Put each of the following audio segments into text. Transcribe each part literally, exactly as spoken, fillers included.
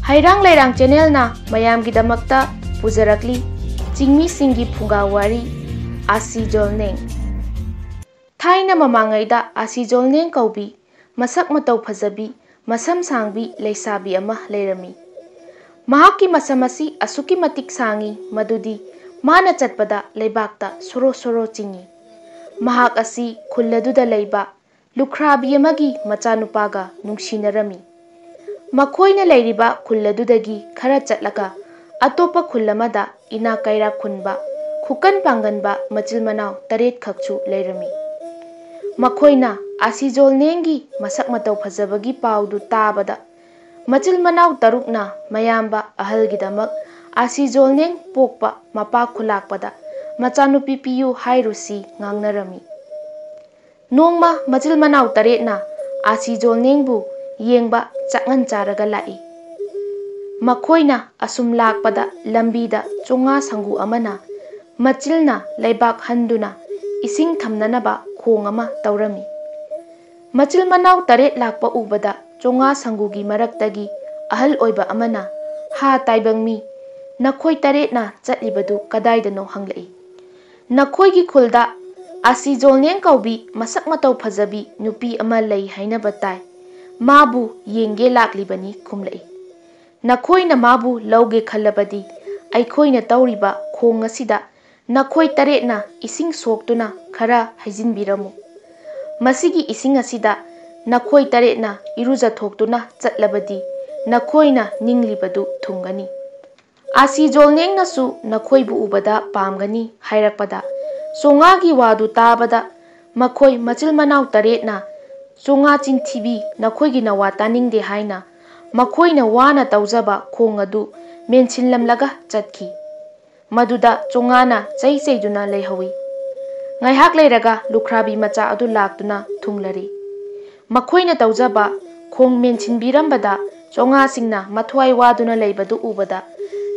ꯍꯩꯔꯥꯡ ꯂꯩꯔꯥꯡ ꯆꯦꯅꯦꯜꯅ ꯃꯌꯥꯝꯒꯤꯗꯃꯛꯇ ꯄꯨꯖꯔꯛꯂꯤ ꯆꯤꯡꯃꯤꯁꯤꯡꯒꯤ ꯐꯨꯡꯒꯥ ꯋꯥꯔꯤ, ꯑꯥꯁꯤ ꯖꯣꯜꯅꯦꯡ꯫ ꯊꯥꯏꯅ ꯃꯃꯥꯡꯉꯩꯗ ꯑꯥꯁꯤ ꯖꯣꯜꯅꯦꯡ ꯀꯧꯕꯤ ꯃꯁꯛ ꯃꯇꯧ ꯐꯖꯕꯤ, ꯃꯁꯝ ꯁꯥꯡꯕꯤ ꯂꯩꯁꯥꯕꯤ ꯑꯃ ꯂꯩꯔꯝꯃꯤ꯫ ꯃꯍꯥꯛꯀꯤ ꯃꯁꯝ ꯑꯁꯤ ꯑꯁꯨꯛꯀꯤ ꯃꯇꯤꯛ ꯁꯥꯡꯉꯤ ꯃꯗꯨꯗꯤ ꯃꯥꯅ ꯆꯠꯄꯗ ꯂꯩꯕꯥꯛꯇ ꯁꯣꯔꯣ ꯁꯣꯔꯣ ꯆꯤꯡꯏ꯫ ꯃꯍꯥꯛ ꯑꯁꯤ ꯈꯨꯜ ꯑꯗꯨꯗ ꯂꯩꯕ ꯂꯨꯈ꯭ꯔꯥꯕꯤ ꯑꯃꯒꯤ ꯃꯆꯥꯅꯨꯄꯥꯒ ꯅꯨꯡꯁꯤꯅꯔꯝꯃꯤ꯫ ꯃꯈꯣꯏꯅ ꯂꯩꯔꯤꯕ ꯈꯨꯜ ꯑꯗꯨꯗꯒꯤ ꯈꯔ ꯆꯠꯂꯒ ꯑꯇꯣꯞꯄ ꯈꯨꯜ ꯑꯃꯗ ꯏꯅꯥꯛ ꯀꯩꯔꯥꯛ ꯈꯨꯟꯕ, ꯈꯨꯀꯟ ꯄꯥꯡꯒꯟꯕ ꯃꯆꯤꯜ ꯃꯅꯥꯎ ꯇꯔꯦꯠ ꯈꯛꯁꯨ ꯂꯩꯔꯝꯃꯤ꯫ ꯃꯈꯣꯏꯅ ꯑꯥꯁꯤ ꯖꯣꯜꯅꯦꯡꯒꯤ ꯃꯁꯛ ꯃꯇꯧ ꯐꯖꯕꯒꯤ ꯄꯥꯎꯗꯨ ꯇꯥꯕꯗ, ꯃꯆꯤꯜ ꯃꯅꯥꯎ ꯇꯔꯨꯛꯅ ꯃꯌꯥꯝꯕ ꯑꯍꯜꯒꯤꯗꯃꯛ ꯑꯥꯁꯤ ꯖꯣꯜꯅꯦꯡ ꯄꯣꯛꯄ ꯃꯄꯥ ꯈꯨꯂꯥꯛꯄꯗ ꯃꯆꯥꯅꯨꯄꯤ ꯄꯤꯌꯨ ꯍꯥꯏꯔꯨꯁꯤ ꯉꯥꯡꯅꯔꯝꯃꯤ꯫ ꯅꯣꯡꯃ ꯃꯆꯤꯜ ꯃꯅꯥꯎ ꯇꯔꯦꯠꯅ ꯑꯥꯁꯤ ꯖꯣꯜꯅꯦꯡꯕꯨ ꯌꯦꯡꯕ ꯆꯥꯛꯉꯟ ꯆꯥꯔꯒ ꯂꯥꯛꯏ꯫ ꯃꯈꯣꯏꯅ ꯑꯁꯨꯝ ꯂꯥꯛꯄꯗ ꯂꯝꯕꯤꯗ ꯆꯣꯉꯥ ꯁꯪꯒꯨ ꯑꯃꯅ ꯃꯆꯤꯜꯅ ꯂꯩꯕꯥꯛ ꯍꯟꯗꯨꯅ ꯏꯁꯤꯡ ꯊꯝꯅꯅꯕ ꯈꯣꯡ ꯑꯃ ꯇꯧꯔꯝꯃꯤ꯫ ꯃꯆꯤꯜ ꯃꯅꯥꯎ ꯇꯔꯦꯠ ꯂꯥꯛꯄ ꯎꯕꯗ ꯆꯣꯉꯥ ꯁꯪꯒꯨꯒꯤ ꯃꯔꯛꯇꯒꯤ ꯑꯍꯜ ꯑꯣꯏꯕ ꯑꯃꯅ, "ꯍꯥ ꯇꯥꯏꯕꯪ ꯃꯤ, ꯅꯈꯣꯏ ꯇꯔꯦꯠꯅ ꯆꯠꯂꯤꯕꯗꯨ ꯀꯗꯥꯏꯗꯅꯣ?" ꯍꯪꯂꯛꯏ꯫ "ꯅꯈꯣꯏꯒꯤ ꯈꯨꯜꯗ ꯑꯥꯁꯤ ꯖꯣꯜꯅꯦꯡ ꯀꯧꯕꯤ ꯃꯁꯛ ꯃꯇꯧ ꯐꯖꯕꯤ ꯅꯨꯄꯤ ꯑꯃ ꯂꯩ ꯍꯥꯏꯅꯕ ꯇꯥꯏ꯫ ꯃꯥꯕꯨ ꯌꯦꯡꯒꯦ ꯂꯥꯛꯂꯤꯕꯅꯤ" ꯈꯨꯝꯂꯛꯏ꯫ "ꯅꯈꯣꯏꯅ ꯃꯥꯕꯨ ꯂꯧꯒꯦ ꯈꯜꯂꯕꯗꯤ ꯑꯩꯈꯣꯏꯅ ꯇꯧꯔꯤꯕ ꯈꯣꯡ ꯑꯁꯤꯗ ꯅꯈꯣꯏ ꯇꯔꯦꯠꯅ ꯏꯁꯤꯡ ꯁꯣꯛꯇꯨꯅ ꯈꯔ ꯍꯩꯖꯤꯟꯕꯤꯔꯝꯃꯨ꯫ ꯃꯁꯤꯒꯤ ꯏꯁꯤꯡ ꯑꯁꯤꯗ ꯅꯈꯣꯏ ꯇꯔꯦꯠꯅ ꯏꯔꯨꯖꯊꯣꯛꯇꯨꯅ ꯆꯠꯂꯕꯗꯤ ꯅꯈꯣꯏꯅ ꯅꯤꯡꯂꯤꯕꯗꯨ ꯊꯨꯡꯒꯅꯤ꯫ ꯑꯥꯁꯤ ꯖꯣꯜꯅꯦꯡꯅꯁꯨ ꯅꯈꯣꯏꯕꯨ ꯎꯕꯗ ꯄꯥꯝꯒꯅꯤ" ꯍꯥꯏꯔꯛꯄꯗ, ꯆꯣꯉꯥꯒꯤ ꯋꯥꯗꯨ ꯇꯥꯕꯗ ꯃꯈꯣꯏ ꯃꯆꯤꯜ ꯃꯅꯥꯎ ꯇꯔꯦꯠꯅ, "ꯆꯣꯉꯥ ꯆꯤꯟꯊꯤꯕꯤ, ꯅꯈꯣꯏꯒꯤ ꯅꯋꯥ ꯇꯥꯅꯤꯡꯗꯦ" ꯍꯥꯏꯅ ꯃꯈꯣꯏꯅ ꯋꯥꯅ ꯇꯧꯖꯕ ꯈꯣꯡ ꯑꯗꯨ ꯃꯦꯟꯁꯤꯜꯂꯝꯂꯒ ꯆꯠꯈꯤ꯫ ꯃꯗꯨꯗ ꯆꯣꯉꯥꯅ ꯆꯩ ꯆꯩꯗꯨꯅ ꯂꯩꯍꯧꯏ꯫ ꯉꯥꯏꯍꯥꯛ ꯂꯩꯔꯒ ꯂꯨꯈ꯭ꯔꯥꯕꯤ ꯃꯆꯥ ꯑꯗꯨ ꯂꯥꯛꯇꯨꯅ ꯊꯨꯡꯂꯔꯦ꯫ ꯃꯈꯣꯏꯅ ꯇꯧꯖꯕ ꯈꯣꯡ ꯃꯦꯟꯁꯤꯟꯕꯤꯔꯝꯕꯗ ꯆꯣꯉꯥꯁꯤꯡꯅ ꯃꯊ꯭ꯋꯥꯏ ꯋꯥꯗꯨꯅ ꯂꯩꯕꯗꯨ ꯎꯕꯗ,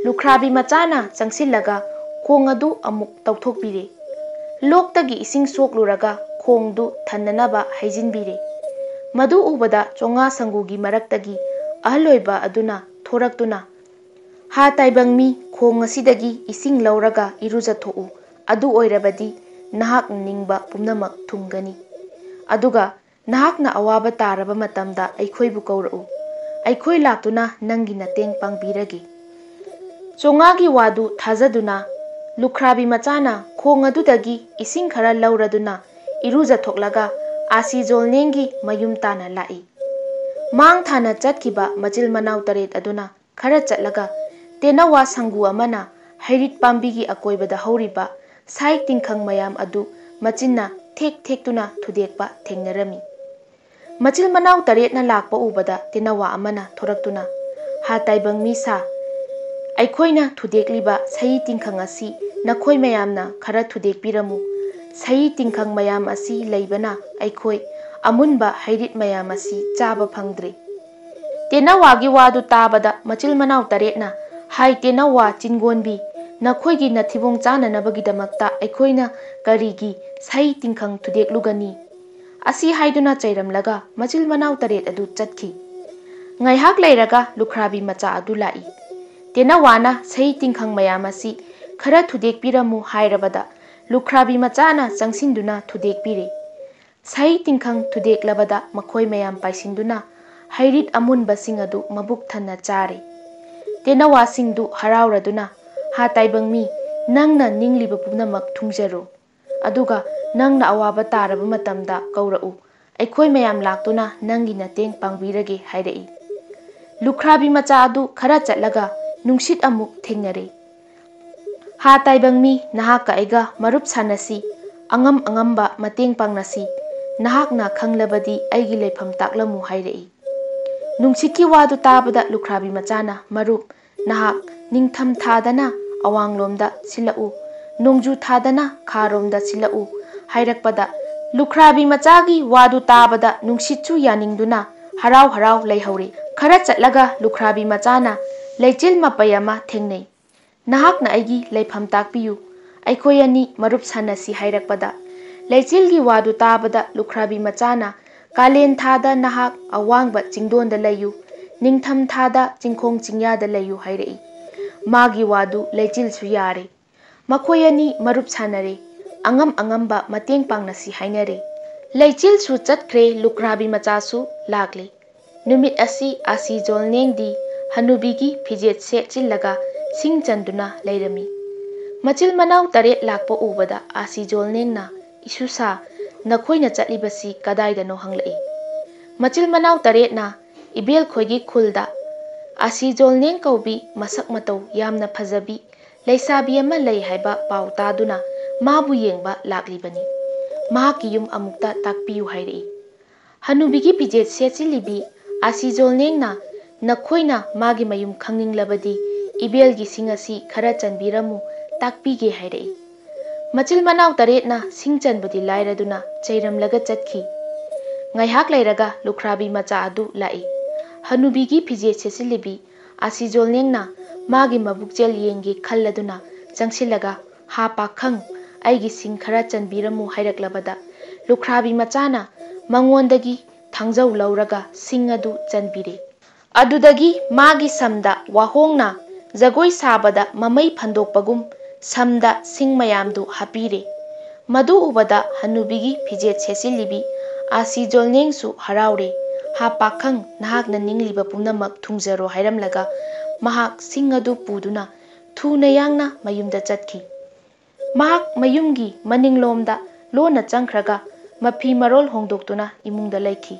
ꯂꯨꯈ꯭ꯔꯥꯕꯤ ꯃꯆꯥꯅ ꯆꯪꯁꯤꯜꯂꯒ ꯈꯣꯡ ꯑꯗꯨ ꯑꯃꯨꯛ ꯇꯧꯊꯣꯛꯄꯤꯔꯦ꯫ ꯂꯣꯛꯇꯒꯤ ꯏꯁꯤꯡ ꯁꯣꯛꯂꯨꯔꯒ ꯈꯣꯡꯗꯨ ꯊꯟꯅꯅꯕ ꯍꯩꯖꯤꯟꯕꯤꯔꯦ꯫ ꯃꯗꯨ ꯎꯕꯗ ꯆꯣꯉꯥ ꯁꯪꯒꯨꯒꯤ ꯃꯔꯛꯇꯒꯤ ꯑꯍꯜ ꯑꯣꯏꯕ ꯑꯗꯨꯅ ꯊꯣꯔꯛꯇꯨꯅ, "ꯍꯥ ꯇꯥꯏꯕꯪ ꯃꯤ, ꯈꯣꯡ ꯑꯁꯤꯗꯒꯤ ꯏꯁꯤꯡ ꯂꯧꯔꯒ ꯏꯔꯨꯖꯊꯣꯛꯎ, ꯑꯗꯨ ꯑꯣꯏꯔꯕꯗꯤ ꯅꯍꯥꯛꯅ ꯅꯤꯡꯕ ꯄꯨꯝꯅꯃꯛ ꯊꯨꯡꯒꯅꯤ꯫ ꯑꯗꯨꯒ ꯅꯍꯥꯛꯅ ꯑꯋꯥꯕ ꯇꯥꯔꯕ ꯃꯇꯝꯗ ꯑꯩꯈꯣꯏꯕꯨ ꯀꯧꯔꯛꯎ, ꯑꯩꯈꯣꯏ ꯂꯥꯛꯇꯨꯅ ꯅꯪꯒꯤ ꯃꯇꯦꯡ ꯄꯥꯡꯕꯤꯔꯒꯦ"꯫ ꯆꯣꯉꯥꯒꯤ ꯋꯥꯗꯨ ꯊꯥꯖꯗꯨꯅ ꯂꯨꯈ꯭ꯔꯥꯕꯤ ꯃꯆꯥꯅ ꯈꯣꯡ ꯑꯗꯨꯗꯒꯤ ꯏꯁꯤꯡ ꯈꯔ ꯂꯧꯔꯗꯨꯅ ꯏꯔꯨꯖꯊꯣꯛꯂꯒ ꯑꯥꯁꯤ ꯖꯣꯜꯅꯦꯡꯒꯤ ꯃꯌꯨꯝ ꯇꯥꯟꯅ ꯂꯥꯛꯏ꯫ ꯃꯥꯡ ꯊꯥꯅ ꯆꯠꯈꯤꯕ ꯃꯆꯤꯜ ꯃꯅꯥꯎ ꯇꯔꯦꯠ ꯑꯗꯨꯅ ꯈꯔ ꯆꯠꯂꯒ ꯇꯦꯅꯋꯥ ꯁꯪꯒꯨ ꯑꯃꯅ ꯍꯩꯔꯤꯠ ꯄꯥꯝꯕꯤꯒꯤ ꯑꯀꯣꯏꯕꯗ ꯍꯧꯔꯤꯕ ꯁꯥꯏ ꯇꯤꯡꯈꯪ ꯃꯌꯥꯝ ꯑꯗꯨ ꯃꯆꯤꯟꯅ ꯊꯦꯛ ꯊꯦꯛꯇꯨꯅ ꯊꯨꯗꯦꯛꯄ ꯊꯦꯡꯅꯔꯝꯃꯤ꯫ ꯃꯆꯤꯜ ꯃꯅꯥꯎ ꯇꯔꯦꯠꯅ ꯂꯥꯛꯄ ꯎꯕꯗ ꯇꯦꯅꯋꯥ ꯑꯃꯅ ꯊꯣꯔꯛꯇꯨꯅ, "ꯍꯥ ꯇꯥꯏꯕꯪ ꯃꯤ ꯁꯥ, ꯑꯩꯈꯣꯏꯅ ꯊꯨꯗꯦꯛꯂꯤꯕ ꯁꯍꯤ ꯇꯤꯡꯈꯪ ꯑꯁꯤ ꯅꯈꯣꯏ ꯃꯌꯥꯝꯅ ꯈꯔ ꯊꯨꯗꯦꯛꯄꯤꯔꯝꯃꯨ꯫ ꯁꯍꯤ ꯇꯤꯡꯈꯪ ꯃꯌꯥꯝ ꯑꯁꯤ ꯂꯩꯕꯅ ꯑꯩꯈꯣꯏ ꯑꯃꯨꯟꯕ ꯍꯩꯔꯤꯠ ꯃꯌꯥꯝ ꯑꯁꯤ ꯆꯥꯕ ꯐꯪꯗ꯭ꯔꯦ"꯫ ꯇꯦꯅꯋꯥꯒꯤ ꯋꯥꯗꯨ ꯇꯥꯕꯗ ꯃꯆꯤꯜ ꯃꯅꯥꯎ ꯇꯔꯦꯠꯅ, "ꯍꯥꯏ ꯇꯦꯅꯋꯥ ꯆꯤꯟꯒꯣꯟꯕꯤ, ꯅꯈꯣꯏꯒꯤ ꯅꯊꯤꯕꯣꯡ ꯆꯥꯅꯅꯕꯒꯤꯗꯃꯛꯇ ꯑꯩꯈꯣꯏꯅ ꯀꯔꯤꯒꯤ ꯁꯍꯤ ꯇꯤꯡꯈꯪ ꯊꯨꯗꯦꯛꯂꯨꯒꯅꯤ?" ꯑꯁꯤ ꯍꯥꯏꯗꯨꯅ ꯆꯩꯔꯝꯂꯒ ꯃꯆꯤꯜ ꯃꯅꯥꯎ ꯇꯔꯦꯠ ꯑꯗꯨ ꯆꯠꯈꯤ꯫ ꯉꯥꯏꯍꯥꯛ ꯂꯩꯔꯒ ꯂꯨꯈ꯭ꯔꯥꯕꯤ ꯃꯆꯥ ꯑꯗꯨ ꯂꯥꯛꯏ꯫ ꯇꯦꯅꯋꯥꯅ ꯁꯍꯤ ꯇꯤꯡꯈꯪ ꯃꯌꯥꯝ ꯑꯁꯤ ꯈꯔ ꯊꯨꯗꯦꯛꯄꯤꯔꯝꯃꯨ ꯍꯥꯏꯔꯕꯗ ꯂꯨꯈ꯭ꯔꯥꯕꯤ ꯃꯆꯥꯅ ꯆꯪꯁꯤꯟꯗꯨꯅ ꯊꯨꯗꯦꯛꯄꯤꯔꯦ꯫ ꯁꯍꯤ ꯇꯤꯡꯈꯪ ꯊꯨꯗꯦꯛꯂꯕꯗ ꯃꯈꯣꯏ ꯃꯌꯥꯝ ꯄꯥꯏꯁꯤꯟꯗꯨꯅ ꯍꯩꯔꯤꯠ ꯑꯃꯨꯟꯕꯁꯤꯡ ꯑꯗꯨ ꯃꯕꯨꯛ ꯊꯟꯅ ꯆꯥꯔꯦ꯫ ꯇꯦꯅꯋꯥꯁꯤꯡꯗꯨ ꯍꯔꯥꯎꯔꯗꯨꯅ, "ꯍꯥ ꯇꯥꯏꯕꯪ ꯃꯤ, ꯅꯪꯅ ꯅꯤꯡꯂꯤꯕ ꯄꯨꯝꯅꯃꯛ ꯊꯨꯡꯖꯔꯣ꯫ ꯑꯗꯨꯒ ꯅꯪꯅ ꯑꯋꯥꯕ ꯇꯥꯔꯕ ꯃꯇꯝꯗ ꯀꯧꯔꯛꯎ, ꯑꯩꯈꯣꯏ ꯃꯌꯥꯝ ꯂꯥꯛꯇꯨꯅ ꯅꯪꯒꯤ ꯃꯇꯦꯡ ꯄꯥꯡꯕꯤꯔꯒꯦ" ꯍꯥꯏꯔꯛꯏ꯫ ꯂꯨꯈ꯭ꯔꯥꯕꯤ ꯃꯆꯥ ꯑꯗꯨ ꯈꯔ ꯆꯠꯂꯒ ꯅꯨꯡꯁꯤꯠ ꯑꯃꯨꯛ ꯊꯦꯡꯅꯔꯦ꯫ "ꯍꯥ ꯇꯥꯏꯕꯪ ꯃꯤ, ꯅꯍꯥꯛꯀ ꯑꯩꯒ ꯃꯔꯨꯞ ꯁꯥꯟꯅꯁꯤ, ꯑꯉꯝ ꯑꯉꯝꯕ ꯃꯇꯦꯡ ꯄꯥꯡꯅꯁꯤ, ꯅꯍꯥꯛꯅ ꯈꯪꯂꯕꯗꯤ ꯑꯩꯒꯤ ꯂꯩꯐꯝ ꯇꯥꯛꯂꯝꯃꯨ" ꯍꯥꯏꯔꯛꯏ꯫ ꯅꯨꯡꯁꯤꯠꯀꯤ ꯋꯥꯗꯨ ꯇꯥꯕꯗ ꯂꯨꯈ꯭ꯔꯥꯕꯤ ꯃꯆꯥꯅ, "ꯃꯔꯨꯞ, ꯅꯍꯥꯛ ꯅꯤꯡꯊꯝ ꯊꯥꯗꯅ ꯑꯋꯥꯡꯂꯣꯝꯗ ꯁꯤꯜꯂꯛꯎ, ꯅꯣꯡꯖꯨ ꯊꯥꯗꯅ ꯈꯥꯔꯣꯝꯗ ꯁꯤꯜꯂꯛꯎ" ꯍꯥꯏꯔꯛꯄꯗ, ꯂꯨꯈ꯭ꯔꯥꯕꯤ ꯃꯆꯥꯒꯤ ꯋꯥꯗꯨ ꯇꯥꯕꯗ ꯅꯨꯡꯁꯤꯠꯁꯨ ꯌꯥꯅꯤꯡꯗꯨꯅ ꯍꯔꯥꯎ ꯍꯔꯥꯎ ꯂꯩꯍꯧꯔꯦ꯫ ꯈꯔ ꯆꯠꯂꯒ ꯂꯨꯈ꯭ꯔꯥꯕꯤ ꯃꯆꯥꯅ ꯂꯩꯆꯤꯜ ꯃꯄꯩ ꯑꯃ ꯊꯦꯡꯅꯩ꯫ "ꯅꯍꯥꯛꯅ ꯑꯩꯒꯤ ꯂꯩꯐꯝ ꯇꯥꯛꯄꯤꯌꯨ, ꯑꯩꯈꯣꯏ ꯑꯅꯤ ꯃꯔꯨꯞ ꯁꯥꯟꯅꯁꯤ" ꯍꯥꯏꯔꯛꯄꯗ, ꯂꯩꯆꯤꯜꯒꯤ ꯋꯥꯗꯨ ꯇꯥꯕꯗ ꯂꯨꯈ꯭ꯔꯥꯕꯤ ꯃꯆꯥꯅ, "ꯀꯥꯂꯦꯟ ꯊꯥꯗ ꯅꯍꯥꯛ ꯑꯋꯥꯡꯕ ꯆꯤꯡꯗꯣꯟꯗ ꯂꯩꯌꯨ, ꯅꯤꯡꯊꯝ ꯊꯥꯗ ꯆꯤꯡꯈꯣꯡ ꯆꯤꯡꯌꯥꯗ ꯂꯩꯌꯨ ꯍꯥꯏꯔꯛꯏ꯫ ꯃꯥꯒꯤ ꯋꯥꯗꯨ ꯂꯩꯆꯤꯜꯁꯨ ꯌꯥꯔꯦ꯫ ꯃꯈꯣꯏ ꯑꯅꯤ ꯃꯔꯨꯞ ꯁꯥꯟꯅꯔꯦ꯫ ꯑꯉꯝ ꯑꯉꯝꯕ ꯃꯇꯦꯡ ꯄꯥꯡꯅꯁꯤ ꯍꯥꯏꯅꯔꯦ꯫ ꯂꯩꯆꯤꯜꯁꯨ ꯆꯠꯈ꯭ꯔꯦ, ꯂꯨꯈ꯭ꯔꯥꯕꯤ ꯃꯆꯥꯁꯨ ꯂꯥꯛꯂꯦ꯫ ꯅꯨꯃꯤꯠ ꯑꯁꯤ ꯑꯥꯁꯤ ꯖꯣꯜꯅꯦꯡꯗꯤ ꯍꯅꯨꯕꯤꯒꯤ ꯐꯤꯖꯦꯠ ꯁꯦꯠꯆꯤꯜꯂꯒ ꯁꯤꯡ ꯆꯟꯗꯨꯅ ꯂꯩꯔꯝꯃꯤ꯫ ꯃꯆꯤꯜ ꯃꯅꯥꯎ ꯇꯔꯦꯠ ꯂꯥꯛꯄ ꯎꯕꯗ ꯑꯥꯁꯤ ꯖꯣꯜꯅꯦꯡꯅ, "ꯏꯁꯨꯁꯥ, ꯅꯈꯣꯏꯅ ꯆꯠꯂꯤꯕꯁꯤ ꯀꯗꯥꯏꯗꯅꯣ?" ꯍꯪꯂꯛꯏ꯫ ꯃꯆꯤꯜ ꯃꯅꯥꯎ ꯇꯔꯦꯠꯅ ꯏꯕꯦꯜꯈꯣꯏꯒꯤ ꯈꯨꯜꯗ ꯑꯥꯁꯤ ꯖꯣꯜꯅꯦꯡ ꯀꯧꯕꯤ ꯃꯁꯛ ꯃꯇꯧ ꯌꯥꯝꯅ ꯐꯖꯕꯤ ꯂꯩꯁꯥꯕꯤ ꯑꯃ ꯂꯩ ꯍꯥꯏꯕ ꯄꯥꯎ ꯇꯥꯗꯨꯅ ꯃꯥꯕꯨ ꯌꯦꯡꯕ ꯂꯥꯛꯂꯤꯕꯅꯤ꯫ ꯃꯍꯥꯛꯀꯤ ꯌꯨꯝ ꯑꯃꯨꯛꯇ ꯇꯥꯛꯄꯤꯌꯨ ꯍꯥꯏꯔꯛꯏ꯫ ꯍꯅꯨꯕꯤꯒꯤ ꯐꯤꯖꯦꯠ ꯁꯦꯠꯆꯤꯜꯂꯤꯕꯤ ꯑꯥꯁꯤ ꯖꯣꯜꯅꯦꯡꯅ, "ꯅꯈꯣꯏꯅ ꯃꯥꯒꯤ ꯃꯌꯨꯝ ꯈꯪꯅꯤꯡꯂꯕꯗꯤ ꯏꯕꯦꯜꯒꯤ ꯁꯤꯡ ꯑꯁꯤ ꯈꯔ ꯆꯟꯕꯤꯔꯝꯃꯨ, ꯇꯥꯛꯄꯤꯒꯦ" ꯍꯥꯏꯔꯛꯏ꯫ ꯃꯆꯤꯜ ꯃꯅꯥꯎ ꯇꯔꯦꯠꯅ ꯁꯤꯡ ꯆꯟꯕꯗꯤ ꯂꯥꯏꯔꯗꯨꯅ ꯆꯩꯔꯝꯂꯒ ꯆꯠꯈꯤ꯫ ꯉꯥꯏꯍꯥꯛ ꯂꯩꯔꯒ ꯂꯨꯈ꯭ꯔꯥꯕꯤ ꯃꯆꯥ ꯑꯗꯨ ꯂꯥꯛꯏ꯫ ꯍꯅꯨꯕꯤꯒꯤ ꯐꯤꯖꯦꯠ ꯁꯦꯠꯆꯤꯜꯂꯤꯕꯤ ꯑꯥꯁꯤ ꯖꯣꯜꯅꯦꯡꯅ ꯃꯥꯒꯤ ꯃꯕꯨꯛꯆꯦꯜ ꯌꯦꯡꯒꯦ ꯈꯜꯂꯗꯨꯅ ꯆꯪꯁꯤꯜꯂꯒ, "ꯍꯥ ꯄꯥꯈꯪ, ꯑꯩꯒꯤ ꯁꯤꯡ ꯈꯔ ꯆꯟꯕꯤꯔꯝꯃꯨ" ꯍꯥꯏꯔꯛꯂꯕꯗ ꯂꯨꯈ꯭ꯔꯥꯕꯤ ꯃꯆꯥꯅ ꯃꯉꯣꯟꯗꯒꯤ ꯊꯥꯡꯖꯧ ꯂꯧꯔꯒ ꯁꯤꯡ ꯑꯗꯨ ꯆꯟꯕꯤꯔꯦ꯫ ꯑꯗꯨꯗꯒꯤ ꯃꯥꯒꯤ ꯁꯝꯗ ꯋꯥꯍꯣꯡꯅ ꯖꯒꯣꯏ ꯁꯥꯕꯗ ꯃꯃꯩ ꯐꯟꯗꯣꯛꯄꯒꯨꯝ ꯁꯝꯗ ꯁꯤꯡ ꯃꯌꯥꯝꯗꯨ ꯍꯥꯞꯄꯤꯔꯦ꯫ ꯃꯗꯨ ꯎꯕꯗ ꯍꯅꯨꯕꯤꯒꯤ ꯐꯤꯖꯦꯠ ꯁꯦꯠꯆꯤꯜꯂꯤꯕꯤ ꯑꯥꯁꯤ ꯖꯣꯜꯅꯦꯡꯁꯨ ꯍꯔꯥꯎꯔꯦ꯫ "ꯍꯥ ꯄꯥꯈꯪ, ꯅꯍꯥꯛꯅ ꯅꯤꯡꯂꯤꯕ ꯄꯨꯝꯅꯃꯛ ꯊꯨꯡꯖꯔꯣ" ꯍꯥꯏꯔꯝꯂꯒ ꯃꯍꯥꯛ ꯁꯤꯡ ꯑꯗꯨ ꯄꯨꯗꯨꯅ ꯊꯨꯅ ꯌꯥꯡꯅ ꯃꯌꯨꯝꯗ ꯆꯠꯈꯤ꯫ ꯃꯍꯥꯛ ꯃꯌꯨꯝꯒꯤ ꯃꯅꯤꯡꯂꯣꯝꯗ ꯂꯣꯟꯅ ꯆꯪꯈ꯭ꯔꯒ ꯃꯐꯤ ꯃꯔꯣꯜ ꯍꯣꯡꯗꯣꯛꯇꯨꯅ ꯏꯃꯨꯡꯗ ꯂꯩꯈꯤ꯫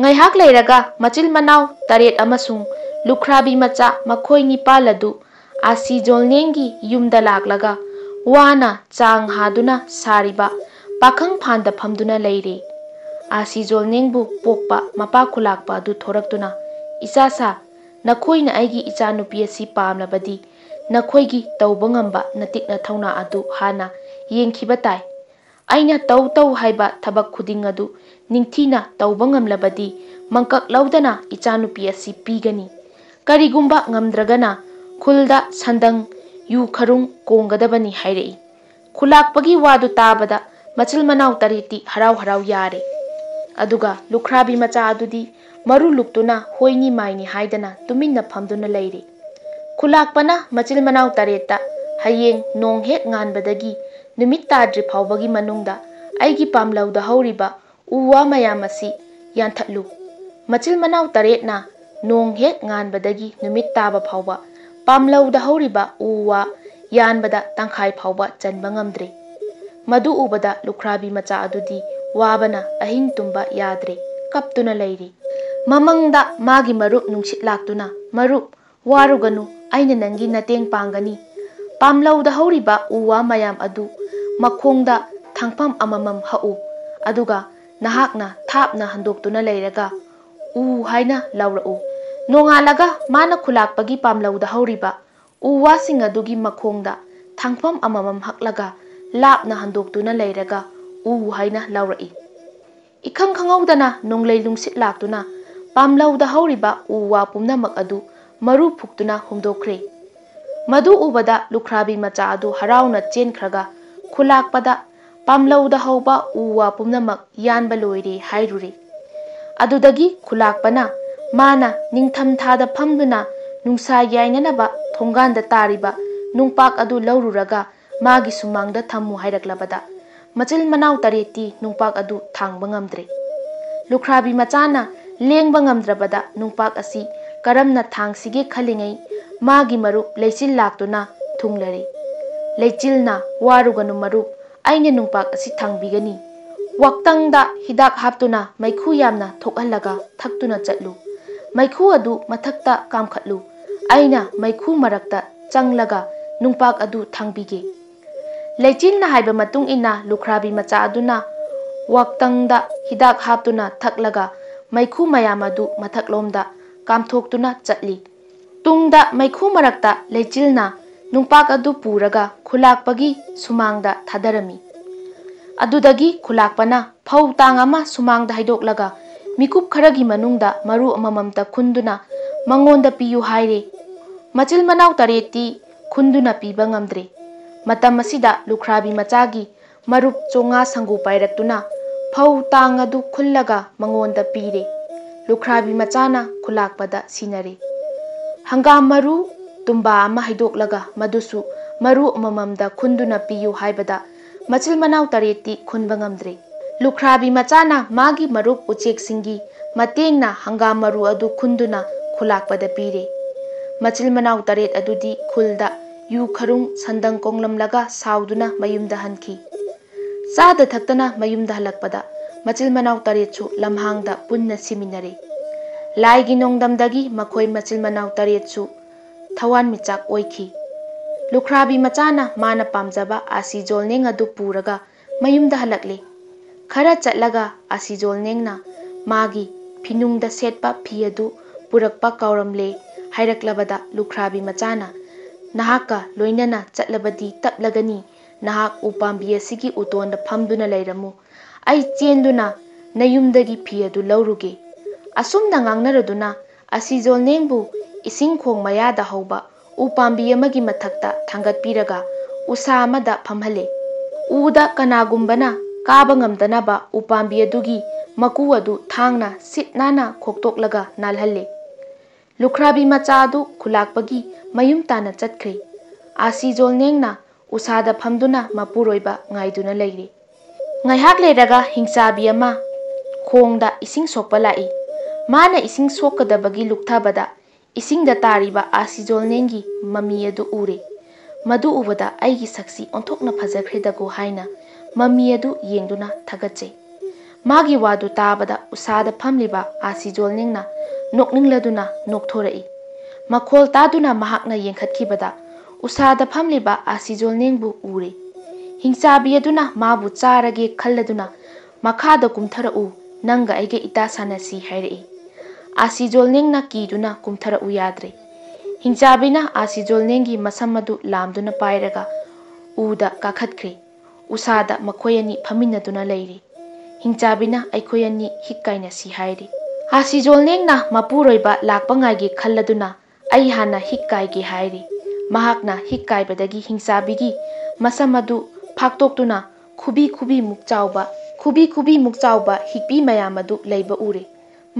ꯉꯥꯏꯍꯥꯛ ꯂꯩꯔꯒ ꯃꯆꯤꯜ ꯃꯅꯥꯎ ꯇꯔꯦꯠ ꯑꯃꯁꯨꯡ ꯂꯨꯈ꯭ꯔꯥꯕꯤ ꯃꯆꯥ ꯃꯈꯣꯏ ꯅꯤꯄꯥꯜ ꯑꯗꯨ ꯑꯥꯁꯤ ꯖꯣꯜꯅꯦꯡꯒꯤ ꯌꯨꯝꯗ ꯂꯥꯛꯂꯒ ꯋꯥꯅ ꯆꯥꯡ ꯍꯥꯗꯨꯅ ꯁꯥꯔꯤꯕ ꯄꯥꯈꯪ ꯐꯥꯟꯗ ꯐꯝꯗꯨꯅ ꯂꯩꯔꯦ꯫ ꯑꯥꯁꯤ ꯖꯣꯜꯅꯦꯡꯕꯨ ꯄꯣꯛꯄ ꯃꯄꯥ ꯈꯨꯂꯥꯛꯄ ꯑꯗꯨ ꯊꯣꯔꯛꯇꯨꯅ, "ꯏꯆꯥꯁꯥ, ꯅꯈꯣꯏꯅ ꯑꯩꯒꯤ ꯏꯆꯥꯅꯨꯄꯤ ꯑꯁꯤ ꯄꯥꯝꯂꯕꯗꯤ ꯅꯈꯣꯏꯒꯤ ꯇꯧꯕ ꯉꯝꯕ ꯅꯇꯤꯛ ꯅꯊꯧꯅꯥ ꯑꯗꯨ ꯍꯥꯟꯅ ꯌꯦꯡꯈꯤꯕ ꯇꯥꯏ꯫ ꯑꯩꯅ ꯇꯧ ꯇꯧ ꯍꯥꯏꯕ ꯊꯕꯛ ꯈꯨꯗꯤꯡ ꯑꯗꯨ ꯅꯤꯡꯊꯤꯅ ꯇꯧꯕ ꯉꯝꯂꯕꯗꯤ ꯃꯪꯀꯛ ꯂꯧꯗꯅ ꯏꯆꯥꯅꯨꯄꯤ ꯑꯁꯤ ꯄꯤꯒꯅꯤ꯫ ꯀꯔꯤꯒꯨꯝꯕ ꯉꯝꯗ꯭ꯔꯒꯅ ꯈꯨꯜꯗ ꯁꯟꯗꯪ ꯌꯨ ꯈꯔꯨꯡ ꯀꯣꯡꯒꯗꯕꯅꯤ" ꯍꯥꯏꯔꯛꯏ꯫ ꯈꯨꯂꯥꯛꯄꯒꯤ ꯋꯥꯗꯨ ꯇꯥꯕꯗ ꯃꯆꯤꯜ ꯃꯅꯥꯎ ꯇꯔꯦꯠꯇꯤ ꯍꯔꯥꯎ ꯍꯔꯥꯎ ꯌꯥꯔꯦ꯫ ꯑꯗꯨꯒ ꯂꯨꯈ꯭ꯔꯥꯕꯤ ꯃꯆꯥ ꯑꯗꯨꯗꯤ ꯃꯔꯨ ꯂꯨꯛꯇꯨꯅ ꯍꯣꯏꯅꯤ ꯃꯥꯏꯅꯤ ꯍꯥꯏꯗꯅ ꯇꯨꯃꯤꯟꯅ ꯐꯝꯗꯨꯅ ꯂꯩꯔꯤ꯫ ꯈꯨꯂꯥꯛꯄꯅ ꯃꯆꯤꯜ ꯃꯅꯥꯎ ꯇꯔꯦꯠꯇ ꯍꯌꯦꯡ ꯅꯣꯡ ꯍꯦꯛ ꯉꯥꯟꯕꯗꯒꯤ ꯅꯨꯃꯤꯠ ꯇꯥꯗ꯭ꯔꯤ ꯐꯥꯎꯕꯒꯤ ꯃꯅꯨꯡꯗ ꯑꯩꯒꯤ ꯄꯥꯝꯂꯧꯗ ꯍꯧꯔꯤꯕ ꯎ ꯋꯥ ꯃꯌꯥꯝ ꯑꯁꯤ ꯌꯥꯟꯊꯠꯂꯨ꯫ ꯃꯆꯤꯜ ꯃꯅꯥꯎ ꯇꯔꯦꯠꯅ ꯅꯣꯡ ꯍꯦꯛ ꯉꯥꯟꯕꯗꯒꯤ ꯅꯨꯃꯤꯠ ꯇꯥꯕ ꯐꯥꯎꯕ ꯄꯥꯝꯂꯧꯗ ꯍꯧꯔꯤꯕ ꯎ ꯋꯥ ꯌꯥꯟꯕꯗ ꯇꯪꯈꯥꯏ ꯐꯥꯎꯕ ꯆꯟꯕ ꯉꯝꯗ꯭ꯔꯦ꯫ ꯃꯗꯨ ꯎꯕꯗ ꯂꯨꯈ꯭ꯔꯥꯕꯤ ꯃꯆꯥ ꯑꯗꯨꯗꯤ ꯋꯥꯕꯅ ꯑꯍꯤꯡ ꯇꯨꯝꯕ ꯌꯥꯗ꯭ꯔꯦ, ꯀꯞꯇꯨꯅ ꯂꯩꯔꯤ꯫ ꯃꯃꯪꯗ ꯃꯥꯒꯤ ꯃꯔꯨꯞ ꯅꯨꯡꯁꯤꯠ ꯂꯥꯛꯇꯨꯅ, "ꯃꯔꯨꯞ, ꯋꯥꯔꯨꯒꯅꯨ, ꯑꯩꯅ ꯅꯪꯒꯤ ꯃꯇꯦꯡ ꯄꯥꯡꯒꯅꯤ꯫ ꯄꯥꯝꯂꯧꯗ ꯍꯧꯔꯤꯕ ꯎ ꯋꯥ ꯃꯌꯥꯝ ꯑꯗꯨ ꯃꯈꯣꯡꯗ ꯊꯥꯡꯐꯝ ꯑꯃꯃꯝ ꯍꯛꯎ, ꯑꯗꯨꯒ ꯅꯍꯥꯛꯅ ꯊꯥꯞꯅ ꯍꯟꯗꯣꯛꯇꯨꯅ ꯂꯩꯔꯒ ꯎ ꯍꯥꯏꯅ ꯂꯥꯎꯔꯛꯎ"꯫ ꯅꯣꯡꯉꯥꯜꯂꯒ ꯃꯥꯅ ꯈꯨꯂꯥꯛꯄꯒꯤ ꯄꯥꯝꯂꯧꯗ ꯍꯧꯔꯤꯕ ꯎ ꯋꯥꯁꯤꯡ ꯑꯗꯨꯒꯤ ꯃꯈꯣꯡꯗ ꯊꯥꯡꯐꯝ ꯑꯃꯃꯝ ꯍꯛꯂꯒ ꯂꯥꯞꯅ ꯍꯟꯗꯣꯛꯇꯨꯅ ꯂꯩꯔꯒ ꯎ ꯍꯥꯏꯅ ꯂꯥꯎꯔꯛꯏ꯫ ꯏꯈꯪ ꯈꯪꯍꯧꯗꯅ ꯅꯣꯡꯂꯩ ꯅꯨꯡꯁꯤꯠ ꯂꯥꯛꯇꯨꯅ ꯄꯥꯝꯂꯧꯗ ꯍꯧꯔꯤꯕ ꯎ ꯋꯥ ꯄꯨꯝꯅꯃꯛ ꯑꯗꯨ ꯃꯔꯨ ꯐꯨꯛꯇꯨꯅ ꯍꯨꯝꯗꯣꯛꯈ꯭ꯔꯦ꯫ ꯃꯗꯨ ꯎꯕꯗ ꯂꯨꯈ꯭ꯔꯥꯕꯤ ꯃꯆꯥ ꯑꯗꯨ ꯍꯔꯥꯎꯅ ꯆꯦꯟꯈ꯭ꯔꯒ ꯈꯨꯂꯥꯛꯄꯗ ꯄꯥꯝꯂꯧꯗ ꯍꯧꯕ ꯎ ꯋꯥ ꯄꯨꯝꯅꯃꯛ ꯌꯥꯟꯕ ꯂꯣꯏꯔꯦ ꯍꯥꯏꯔꯨꯔꯦ꯫ ꯑꯗꯨꯗꯒꯤ ꯈꯨꯂꯥꯛꯄꯅ ꯃꯥꯅ ꯅꯤꯡꯊꯝꯊꯥꯗ ꯐꯝꯗꯨꯅ ꯅꯨꯡꯁꯥ ꯌꯥꯏꯅꯅꯕ ꯊꯣꯡꯒꯥꯟꯗ ꯇꯥꯔꯤꯕ ꯅꯨꯡꯄꯥꯛ ꯑꯗꯨ ꯂꯧꯔꯨꯔꯒ ꯃꯥꯒꯤ ꯁꯨꯃꯥꯡꯗ ꯊꯝꯃꯨ ꯍꯥꯏꯔꯛꯂꯕꯗ ꯃꯆꯤꯜ ꯃꯅꯥꯎ ꯇꯔꯦꯠꯇꯤ ꯅꯨꯡꯄꯥꯛ ꯑꯗꯨ ꯊꯥꯡꯕ ꯉꯝꯗ꯭ꯔꯦ꯫ ꯂꯨꯈ꯭ꯔꯥꯕꯤ ꯃꯆꯥꯅ ꯂꯦꯡꯕ ꯉꯝꯗ꯭ꯔꯕꯗ ꯅꯨꯡꯄꯥꯛ ꯑꯁꯤ ꯀꯔꯝꯅ ꯊꯥꯡꯁꯤꯒꯦ ꯈꯜꯂꯤꯉꯩ ꯃꯥꯒꯤ ꯃꯔꯨꯞ ꯂꯩꯆꯤꯜ ꯂꯥꯛꯇꯨꯅ ꯊꯨꯡꯂꯔꯦ꯫ ꯂꯩꯆꯤꯜꯅ, "ꯋꯥꯔꯨꯒꯅꯨ ꯃꯔꯨꯞ, ꯑꯩꯅ ꯅꯨꯡꯄꯥꯛ ꯑꯁꯤ ꯊꯥꯡꯕꯤꯒꯅꯤ꯫ ꯋꯥꯛꯇꯪꯗ ꯍꯤꯗꯥꯛ ꯍꯥꯞꯇꯨꯅ ꯃꯩꯈꯨ ꯌꯥꯝꯅ ꯊꯣꯛꯍꯜꯂꯒ ꯊꯛꯇꯨꯅ ꯆꯠꯂꯨ꯫ ꯃꯩꯈꯨ ꯑꯗꯨ ꯃꯊꯛꯇ ꯀꯥꯝꯈꯠꯂꯨ꯫ ꯑꯩꯅ ꯃꯩꯈꯨ ꯃꯔꯛꯇ ꯆꯪꯂꯒ ꯅꯨꯡꯄꯥꯛ ꯑꯗꯨ ꯊꯥꯡꯕꯤꯒꯦ"꯫ ꯂꯩꯆꯤꯜꯅ ꯍꯥꯏꯕ ꯃꯇꯨꯡ ꯏꯟꯅ ꯂꯨꯈ꯭ꯔꯥꯕꯤ ꯃꯆꯥ ꯑꯗꯨꯅ ꯋꯥꯛꯇꯪꯗ ꯍꯤꯗꯥꯛ ꯍꯥꯞꯇꯨꯅ ꯊꯛꯂꯒ ꯃꯩꯈꯨ ꯃꯌꯥꯝ ꯑꯗꯨ ꯃꯊꯛꯂꯣꯝꯗ ꯀꯥꯝꯊꯣꯛꯇꯨꯅ ꯆꯠꯂꯤ꯫ ꯇꯨꯡꯗ ꯃꯩꯈꯨ ꯃꯔꯛꯇ ꯂꯩꯆꯤꯜꯅ ꯅꯨꯡꯄꯥꯛ ꯑꯗꯨ ꯄꯨꯔꯒ ꯈꯨꯂꯥꯛꯄꯒꯤ ꯁꯨꯃꯥꯡꯗ ꯊꯥꯗꯔꯝꯃꯤ꯫ ꯑꯗꯨꯗꯒꯤ ꯈꯨꯂꯥꯛꯄꯅ ꯐꯧ ꯇꯥꯡ ꯑꯃ ꯁꯨꯃꯥꯡꯗ ꯍꯩꯗꯣꯛꯂꯒ ꯃꯤꯀꯨꯞ ꯈꯔꯒꯤ ꯃꯅꯨꯡꯗ ꯃꯔꯨ ꯑꯃꯃꯝꯇ ꯈꯨꯟꯗꯨꯅ ꯃꯉꯣꯟꯗ ꯄꯤꯌꯨ ꯍꯥꯏꯔꯦ꯫ ꯃꯆꯤꯜ ꯃꯅꯥꯎ ꯇꯔꯦꯠꯇꯤ ꯈꯨꯟꯗꯨꯅ ꯄꯤꯕ ꯉꯝꯗ꯭ꯔꯦ꯫ ꯃꯇꯝ ꯑꯁꯤꯗ ꯂꯨꯈ꯭ꯔꯥꯕꯤ ꯃꯆꯥꯒꯤ ꯃꯔꯨꯞ ꯆꯣꯉꯥ ꯁꯪꯒꯨ ꯄꯥꯏꯔꯛꯇꯨꯅ ꯐꯧ ꯇꯥꯡ ꯑꯗꯨ ꯈꯨꯜꯂꯒ ꯃꯉꯣꯟꯗ ꯄꯤꯔꯦ꯫ ꯂꯨꯈ꯭ꯔꯥꯕꯤ ꯃꯆꯥꯅ ꯈꯨꯂꯥꯛꯄꯗ ꯁꯤꯟꯅꯔꯦ꯫ ꯍꯪꯒꯥꯝ ꯃꯔꯨ ꯇꯨꯝꯕꯥ ꯑꯃ ꯍꯩꯗꯣꯛꯂꯒ ꯃꯗꯨꯁꯨ ꯃꯔꯨ ꯑꯃꯃꯝꯗ ꯈꯨꯟꯗꯨꯅ ꯄꯤꯌꯨ ꯍꯥꯏꯕꯗ ꯃꯆꯤꯜ ꯃꯅꯥꯎ ꯇꯔꯦꯠꯇꯤ ꯈꯨꯟꯕ ꯉꯝꯗ꯭ꯔꯦ꯫ ꯂꯨꯈ꯭ꯔꯥꯕꯤ ꯃꯆꯥꯅ ꯃꯥꯒꯤ ꯃꯔꯨꯞ ꯎꯆꯦꯛꯁꯤꯡꯒꯤ ꯃꯇꯦꯡꯅ ꯍꯪꯒꯥꯝ ꯃꯔꯨ ꯑꯗꯨ ꯈꯨꯟꯗꯨꯅ ꯈꯨꯂꯥꯛꯄꯗ ꯄꯤꯔꯦ꯫ ꯃꯆꯤꯜ ꯃꯅꯥꯎ ꯇꯔꯦꯠ ꯑꯗꯨꯗꯤ ꯈꯨꯜꯗ ꯌꯨ ꯈꯔꯨꯡ ꯁꯟꯗꯪ ꯀꯣꯡꯂꯝꯂꯒ ꯁꯥꯎꯗꯨꯅ ꯃꯌꯨꯝꯗ ꯍꯟꯈꯤ꯫ ꯆꯥꯗ ꯊꯛꯇꯅ ꯃꯌꯨꯝꯗ ꯍꯜꯂꯛꯄꯗ ꯃꯆꯤꯜ ꯃꯅꯥꯎ ꯇꯔꯦꯠꯁꯨ ꯂꯝꯍꯥꯡꯗ ꯄꯨꯟꯅ ꯁꯤꯃꯤꯟꯅꯔꯦ꯫ ꯂꯥꯏꯒꯤ ꯅꯣꯡꯗꯝꯗꯒꯤ ꯃꯈꯣꯏ ꯃꯆꯤꯜ ꯃꯅꯥꯎ ꯇꯔꯦꯠꯁꯨ ꯊꯋꯥꯟꯃꯤꯆꯥꯛ ꯑꯣꯏꯈꯤ꯫ ꯂꯨꯈ꯭ꯔꯥꯕꯤ ꯃꯆꯥꯅ ꯃꯥꯅ ꯄꯥꯝꯖꯕ ꯑꯥꯁꯤ ꯖꯣꯜꯅꯦꯡ ꯑꯗꯨ ꯄꯨꯔꯒ ꯃꯌꯨꯝꯗ ꯍꯜꯂꯛꯂꯦ꯫ ꯈꯔ ꯆꯠꯂꯒ ꯑꯥꯁꯤ ꯖꯣꯜꯅꯦꯡꯅ ꯃꯥꯒꯤ ꯐꯤꯅꯨꯡꯗ ꯁꯦꯠꯄ ꯐꯤ ꯑꯗꯨ ꯄꯨꯔꯛꯄ ꯀꯥꯎꯔꯝꯂꯦ ꯍꯥꯏꯔꯛꯂꯕꯗ ꯂꯨꯈ꯭ꯔꯥꯕꯤ ꯃꯆꯥꯅ, "ꯅꯍꯥꯛꯀ ꯂꯣꯏꯅꯅ ꯆꯠꯂꯕꯗꯤ ꯇꯞꯂꯒꯅꯤ, ꯅꯍꯥꯛ ꯎꯄꯥꯝꯕꯤ ꯑꯁꯤꯒꯤ ꯎꯇꯣꯟꯗ ꯐꯝꯗꯨꯅ ꯂꯩꯔꯝꯃꯨ, ꯑꯩ ꯆꯦꯟꯗꯨꯅ ꯅꯌꯨꯝꯗꯒꯤ ꯐꯤ ꯑꯗꯨ ꯂꯧꯔꯨꯒꯦ꯫ ꯑꯁꯨꯝꯅ ꯉꯥꯡꯅꯔꯗꯨꯅ ꯑꯥꯁꯤ ꯖꯣꯜꯅꯦꯡꯕꯨ ꯏꯁꯤꯡ ꯈꯣꯡ ꯃꯌꯥꯗ ꯍꯧꯕ ꯎ ꯄꯥꯝꯕꯤ ꯑꯃꯒꯤ ꯃꯊꯛꯇ ꯊꯥꯡꯒꯠꯄꯤꯔꯒ ꯎꯁꯥ ꯑꯃꯗ ꯐꯝꯍꯜꯂꯦ꯫ ꯎꯗ ꯀꯅꯥꯒꯨꯝꯕꯅ ꯀꯥꯕ ꯉꯝꯗꯅꯕ ꯎ ꯄꯥꯝꯕꯤ ꯑꯗꯨꯒꯤ ꯃꯀꯨ ꯑꯗꯨ ꯊꯥꯡꯅ ꯁꯤꯠ ꯅꯥꯟꯅ ꯈꯣꯛꯇꯣꯛꯂꯒ ꯅꯥꯜꯍꯜꯂꯦ꯫ ꯂꯨꯈ꯭ꯔꯥꯕꯤ ꯃꯆꯥ ꯑꯗꯨ ꯈꯨꯂꯥꯛꯄꯒꯤ ꯃꯌꯨꯝ ꯇꯥꯟꯅ ꯆꯠꯈ꯭ꯔꯦ꯫ ꯑꯥꯁꯤ ꯖꯣꯜꯅꯦꯡꯅ ꯎꯁꯥꯗ ꯐꯝꯗꯨꯅ ꯃꯄꯨꯔꯣꯏꯕ ꯉꯥꯏꯗꯨꯅ ꯂꯩꯔꯦ꯫ ꯉꯥꯏꯍꯥꯛ ꯂꯩꯔꯒ ꯍꯤꯡꯆꯥꯕꯤ ꯑꯃ ꯈꯣꯡꯗ ꯏꯁꯤꯡ ꯁꯣꯛꯄ ꯂꯥꯛꯏ꯫ ꯃꯥꯅ ꯏꯁꯤꯡ ꯁꯣꯛꯀꯗꯕꯒꯤ ꯂꯨꯛꯊꯕꯗ ꯏꯁꯤꯡꯗ ꯇꯥꯔꯤꯕ ꯑꯥꯁꯤ ꯖꯣꯜꯅꯦꯡꯒꯤ ꯃꯃꯤ ꯑꯗꯨ ꯎꯔꯦ꯫ ꯃꯗꯨ ꯎꯕꯗ ꯑꯩꯒꯤ ꯁꯛꯁꯤ ꯑꯣꯟꯊꯣꯛꯅ ꯐꯖꯈ꯭ꯔꯦꯗꯀꯣ ꯍꯥꯏꯅ ꯃꯃꯤ ꯑꯗꯨ ꯌꯦꯡꯗꯨꯅ ꯊꯥꯒꯠꯆꯩ꯫ ꯃꯥꯒꯤ ꯋꯥꯗꯨ ꯇꯥꯕꯗ ꯎꯁꯥꯗ ꯐꯝꯂꯤꯕ ꯑꯥꯁꯤ ꯖꯣꯜꯅꯦꯡꯅ ꯅꯣꯛꯅꯤꯡꯂꯗꯨꯅ ꯅꯣꯛꯊꯣꯔꯛꯏ꯫ ꯃꯈꯣꯜ ꯇꯥꯗꯨꯅ ꯃꯍꯥꯛꯅ ꯌꯦꯡꯈꯠꯈꯤꯕꯗ ꯎꯁꯥꯗ ꯐꯝꯂꯤꯕ ꯑꯥꯁꯤ ꯖꯣꯜꯅꯦꯡꯕꯨ ꯎꯔꯦ꯫ ꯍꯤꯡꯆꯥꯕꯤ ꯑꯗꯨꯅ ꯃꯥꯕꯨ ꯆꯥꯔꯒꯦ ꯈꯜꯂꯗꯨꯅ, "ꯃꯈꯥꯗ ꯀꯨꯝꯊꯔꯛꯎ, ꯅꯪꯒ ꯑꯩꯒ ꯏꯇꯥ ꯁꯥꯟꯅꯁꯤ" ꯍꯥꯏꯔꯛꯏ꯫ ꯑꯥꯁꯤ ꯖꯣꯜꯅꯦꯡꯅ ꯀꯤꯗꯨꯅ ꯀꯨꯝꯊꯔꯛꯎ ꯌꯥꯗ꯭ꯔꯦ꯫ ꯍꯤꯡꯆꯥꯕꯤꯅ ꯑꯥꯁꯤ ꯖꯣꯜꯅꯦꯡꯒꯤ ꯃꯁꯝ ꯑꯗꯨ ꯂꯥꯝꯗꯨꯅ ꯄꯥꯏꯔꯒ ꯎꯗ ꯀꯥꯈꯠꯈ꯭ꯔꯦ꯫ ꯎꯁꯥꯗ ꯃꯈꯣꯏ ꯑꯅꯤ ꯐꯝꯃꯤꯟꯅꯗꯨꯅ ꯂꯩꯔꯤ꯫ ꯍꯤꯡꯆꯥꯕꯤꯅ ꯑꯩꯈꯣꯏ ꯑꯅꯤ ꯍꯤꯛ ꯀꯥꯏꯅꯁꯤ ꯍꯥꯏꯔꯤ꯫ ꯑꯥꯁꯤ ꯖꯣꯜꯅꯦꯡꯅ ꯃꯄꯨꯔꯣꯏꯕ ꯂꯥꯛꯄ ꯉꯥꯏꯒꯦ ꯈꯜꯂꯗꯨꯅ ꯑꯩ ꯍꯥꯟꯅ ꯍꯤꯛ ꯀꯥꯏꯒꯦ ꯍꯥꯏꯔꯤ꯫ ꯃꯍꯥꯛꯅ ꯍꯤꯛ ꯀꯥꯏꯕꯗꯒꯤ ꯍꯤꯡꯆꯥꯕꯤꯒꯤ ꯃꯁꯝ ꯑꯗꯨ ꯐꯥꯛꯇꯣꯛꯇꯨꯅ ꯈꯨꯕꯤ ꯈꯨꯕꯤꯃꯨꯛ ꯆꯥꯎꯕ, ꯈꯨꯕꯤ ꯈꯨꯕꯤꯃꯨꯛ ꯆꯥꯎꯕ ꯍꯤꯛꯄꯤ ꯃꯌꯥꯝ ꯑꯗꯨ ꯂꯩꯕ ꯎꯔꯦ꯫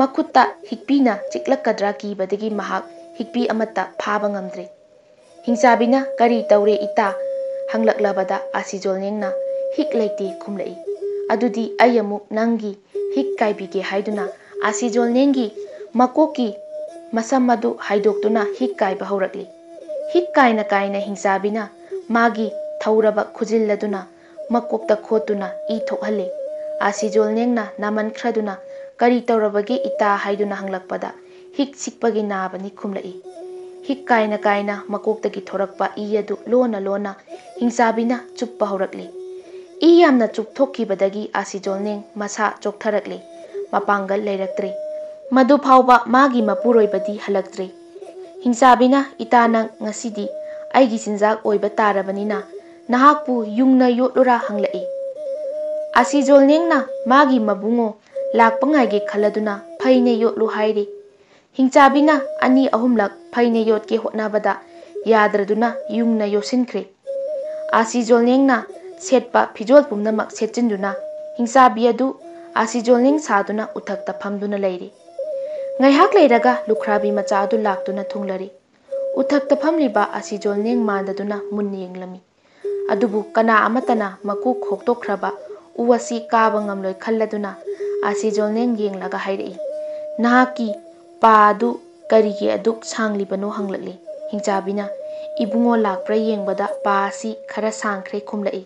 ꯃꯈꯨꯠꯇ ꯍꯤꯛꯄꯤꯅ ꯆꯤꯛꯂꯛꯀꯗ꯭ꯔꯥ ꯀꯤꯕꯗꯒꯤ ꯃꯍꯥꯛ ꯍꯤꯛꯄꯤ ꯑꯃꯠꯇ ꯐꯥꯕ ꯉꯝꯗ꯭ꯔꯦ꯫ ꯍꯤꯡꯆꯥꯕꯤꯅ "ꯀꯔꯤ ꯇꯧꯔꯦ ꯏꯇꯥ?" ꯍꯪꯂꯛꯂꯕꯗ ꯑꯥꯁꯤ ꯖꯣꯜꯅꯦꯡꯅ "ꯍꯤꯛ ꯂꯩꯇꯦ" ꯈꯨꯝꯂꯛꯏ꯫ ꯑꯗꯨꯗꯤ ꯑꯩ ꯑꯃꯨꯛ ꯅꯪꯒꯤ ꯍꯤꯛ ꯀꯥꯏꯕꯤꯒꯦ ꯍꯥꯏꯗꯨꯅ ꯑꯥꯁꯤ ꯖꯣꯜꯅꯦꯡꯒꯤ ꯃꯀꯣꯛꯀꯤ ꯃꯁꯝ ꯑꯗꯨ ꯍꯥꯏꯗꯣꯛꯇꯨꯅ ꯍꯤꯛ ꯀꯥꯏꯕ ꯍꯧꯔꯛꯂꯤ꯫ ꯍꯤꯛ ꯀꯥꯏꯅ ꯀꯥꯏꯅ ꯍꯤꯡꯆꯥꯕꯤꯅ ꯃꯥꯒꯤ ꯊꯧꯔꯕ ꯈꯨꯖꯤꯜ ꯑꯗꯨꯅ ꯃꯀꯣꯛꯇ ꯈꯣꯠꯇꯨꯅ ꯏ ꯊꯣꯛꯍꯜꯂꯤ꯫ ꯑꯥꯁꯤ ꯖꯣꯜꯅꯦꯡꯅ ꯅꯥꯃꯟꯈ꯭ꯔꯗꯨꯅ "ꯀꯔꯤ ꯇꯧꯔꯕꯒꯦ ꯏꯇꯥ?" ꯍꯥꯏꯗꯨꯅ ꯍꯪꯂꯛꯄꯗ "ꯍꯤꯛ ꯆꯤꯛꯄꯒꯤ ꯅꯥꯕꯅꯤ" ꯈꯨꯝꯂꯛꯏ꯫ ꯍꯤꯛ ꯀꯥꯏꯅ ꯀꯥꯏꯅ ꯃꯀꯣꯛꯇꯒꯤ ꯊꯣꯔꯛꯄ ꯏ ꯑꯗꯨ ꯂꯣꯟꯅ ꯂꯣꯟꯅ ꯍꯤꯡꯆꯥꯕꯤꯅ ꯆꯨꯞꯄ ꯍꯧꯔꯛꯂꯤ꯫ ꯏ ꯌꯥꯝꯅ ꯆꯨꯞꯊꯣꯛꯈꯤꯕꯗꯒꯤ ꯑꯥꯁꯤ ꯖꯣꯜꯅꯦꯡ ꯃꯁꯥ ꯆꯣꯛꯊꯔꯛꯂꯦ꯫ ꯃꯄꯥꯡꯒꯜ ꯂꯩꯔꯛꯇ꯭ꯔꯦ꯫ ꯃꯗꯨ ꯐꯥꯎꯕ ꯃꯥꯒꯤ ꯃꯄꯨꯔꯣꯏꯕꯗꯤ ꯍꯜꯂꯛꯇ꯭ꯔꯦ꯫ ꯍꯤꯡꯆꯥꯕꯤꯅ "ꯏꯇꯥ, ꯅꯪ ꯉꯁꯤꯗꯤ ꯑꯩꯒꯤ ꯆꯤꯟꯖꯥꯛ ꯑꯣꯏꯕ ꯇꯥꯔꯕꯅꯤꯅ ꯅꯍꯥꯛꯄꯨ ꯌꯨꯡꯅ ꯌꯣꯠꯂꯨꯔꯥ?" ꯍꯪꯂꯛꯏ꯫ ꯑꯥꯁꯤ ꯖꯣꯜꯅꯦꯡꯅ ꯃꯥꯒꯤ ꯃꯕꯨꯡꯉꯣ ꯂꯥꯛꯄ ꯉꯥꯏꯒꯦ ꯈꯜꯂꯗꯨꯅ ꯐꯩꯅ ꯌꯣꯠꯂꯨ ꯍꯥꯏꯔꯤ꯫ ꯍꯤꯡꯆꯥꯕꯤꯅ ꯑꯅꯤ ꯑꯍꯨꯝꯂꯛ ꯐꯩꯅ ꯌꯣꯠꯀꯦ ꯍꯣꯠꯅꯕꯗ ꯌꯥꯗ꯭ꯔꯗꯨꯅ ꯌꯨꯡꯅ ꯌꯣꯠꯁꯤꯟꯈ꯭ꯔꯦ꯫ ꯑꯥꯁꯤ ꯖꯣꯜꯅꯦꯡꯅ ꯁꯦꯠꯄ ꯐꯤꯖꯣꯜ ꯄꯨꯝꯅꯃꯛ ꯁꯦꯠꯆꯤꯟꯗꯨꯅ ꯍꯤꯡꯆꯥꯕꯤ ꯑꯗꯨ ꯑꯥꯁꯤ ꯖꯣꯜꯅꯦꯡ ꯁꯥꯗꯨꯅ ꯎꯊꯛꯇ ꯐꯝꯗꯨꯅ ꯂꯩꯔꯤ꯫ ꯉꯥꯏꯍꯥꯛ ꯂꯩꯔꯒ ꯂꯨꯈ꯭ꯔꯥꯕꯤ ꯃꯆꯥ ꯑꯗꯨ ꯂꯥꯛꯇꯨꯅ ꯊꯨꯡꯂꯔꯤ꯫ ꯎꯊꯛꯇ ꯐꯝꯂꯤꯕ ꯑꯥꯁꯤ ꯖꯣꯜꯅꯦꯡ ꯃꯥꯟꯗꯗꯨꯅ ꯃꯨꯟꯅ ꯌꯦꯡꯂꯝꯃꯤ꯫ ꯑꯗꯨꯕꯨ ꯀꯅꯥ ꯑꯃꯠꯇꯅ ꯃꯀꯣꯛ ꯍꯣꯛꯇꯣꯛꯈ꯭ꯔꯕ ꯎ ꯑꯁꯤ ꯀꯥꯕ ꯉꯝꯂꯣꯏ ꯈꯜꯂꯗꯨꯅ ꯑꯥꯁꯤ ꯖꯣꯜꯅꯦꯡ ꯌꯦꯡꯂꯒ ꯍꯥꯏꯔꯛꯏ, "ꯅꯍꯥꯛꯀꯤ ꯄꯥ ꯑꯗꯨ ꯀꯔꯤꯒꯤ ꯑꯗꯨꯛ ꯁꯥꯡꯂꯤꯕꯅꯣ?" ꯍꯪꯂꯛꯂꯤ꯫ ꯍꯤꯡꯆꯥꯕꯤꯅ "ꯏꯕꯨꯡꯉꯣ ꯂꯥꯛꯄ꯭ꯔꯥ ꯌꯦꯡꯕꯗ ꯄꯥ ꯑꯁꯤ ꯈꯔ ꯁꯥꯡꯈ꯭ꯔꯦ" ꯈꯨꯝꯂꯛꯏ꯫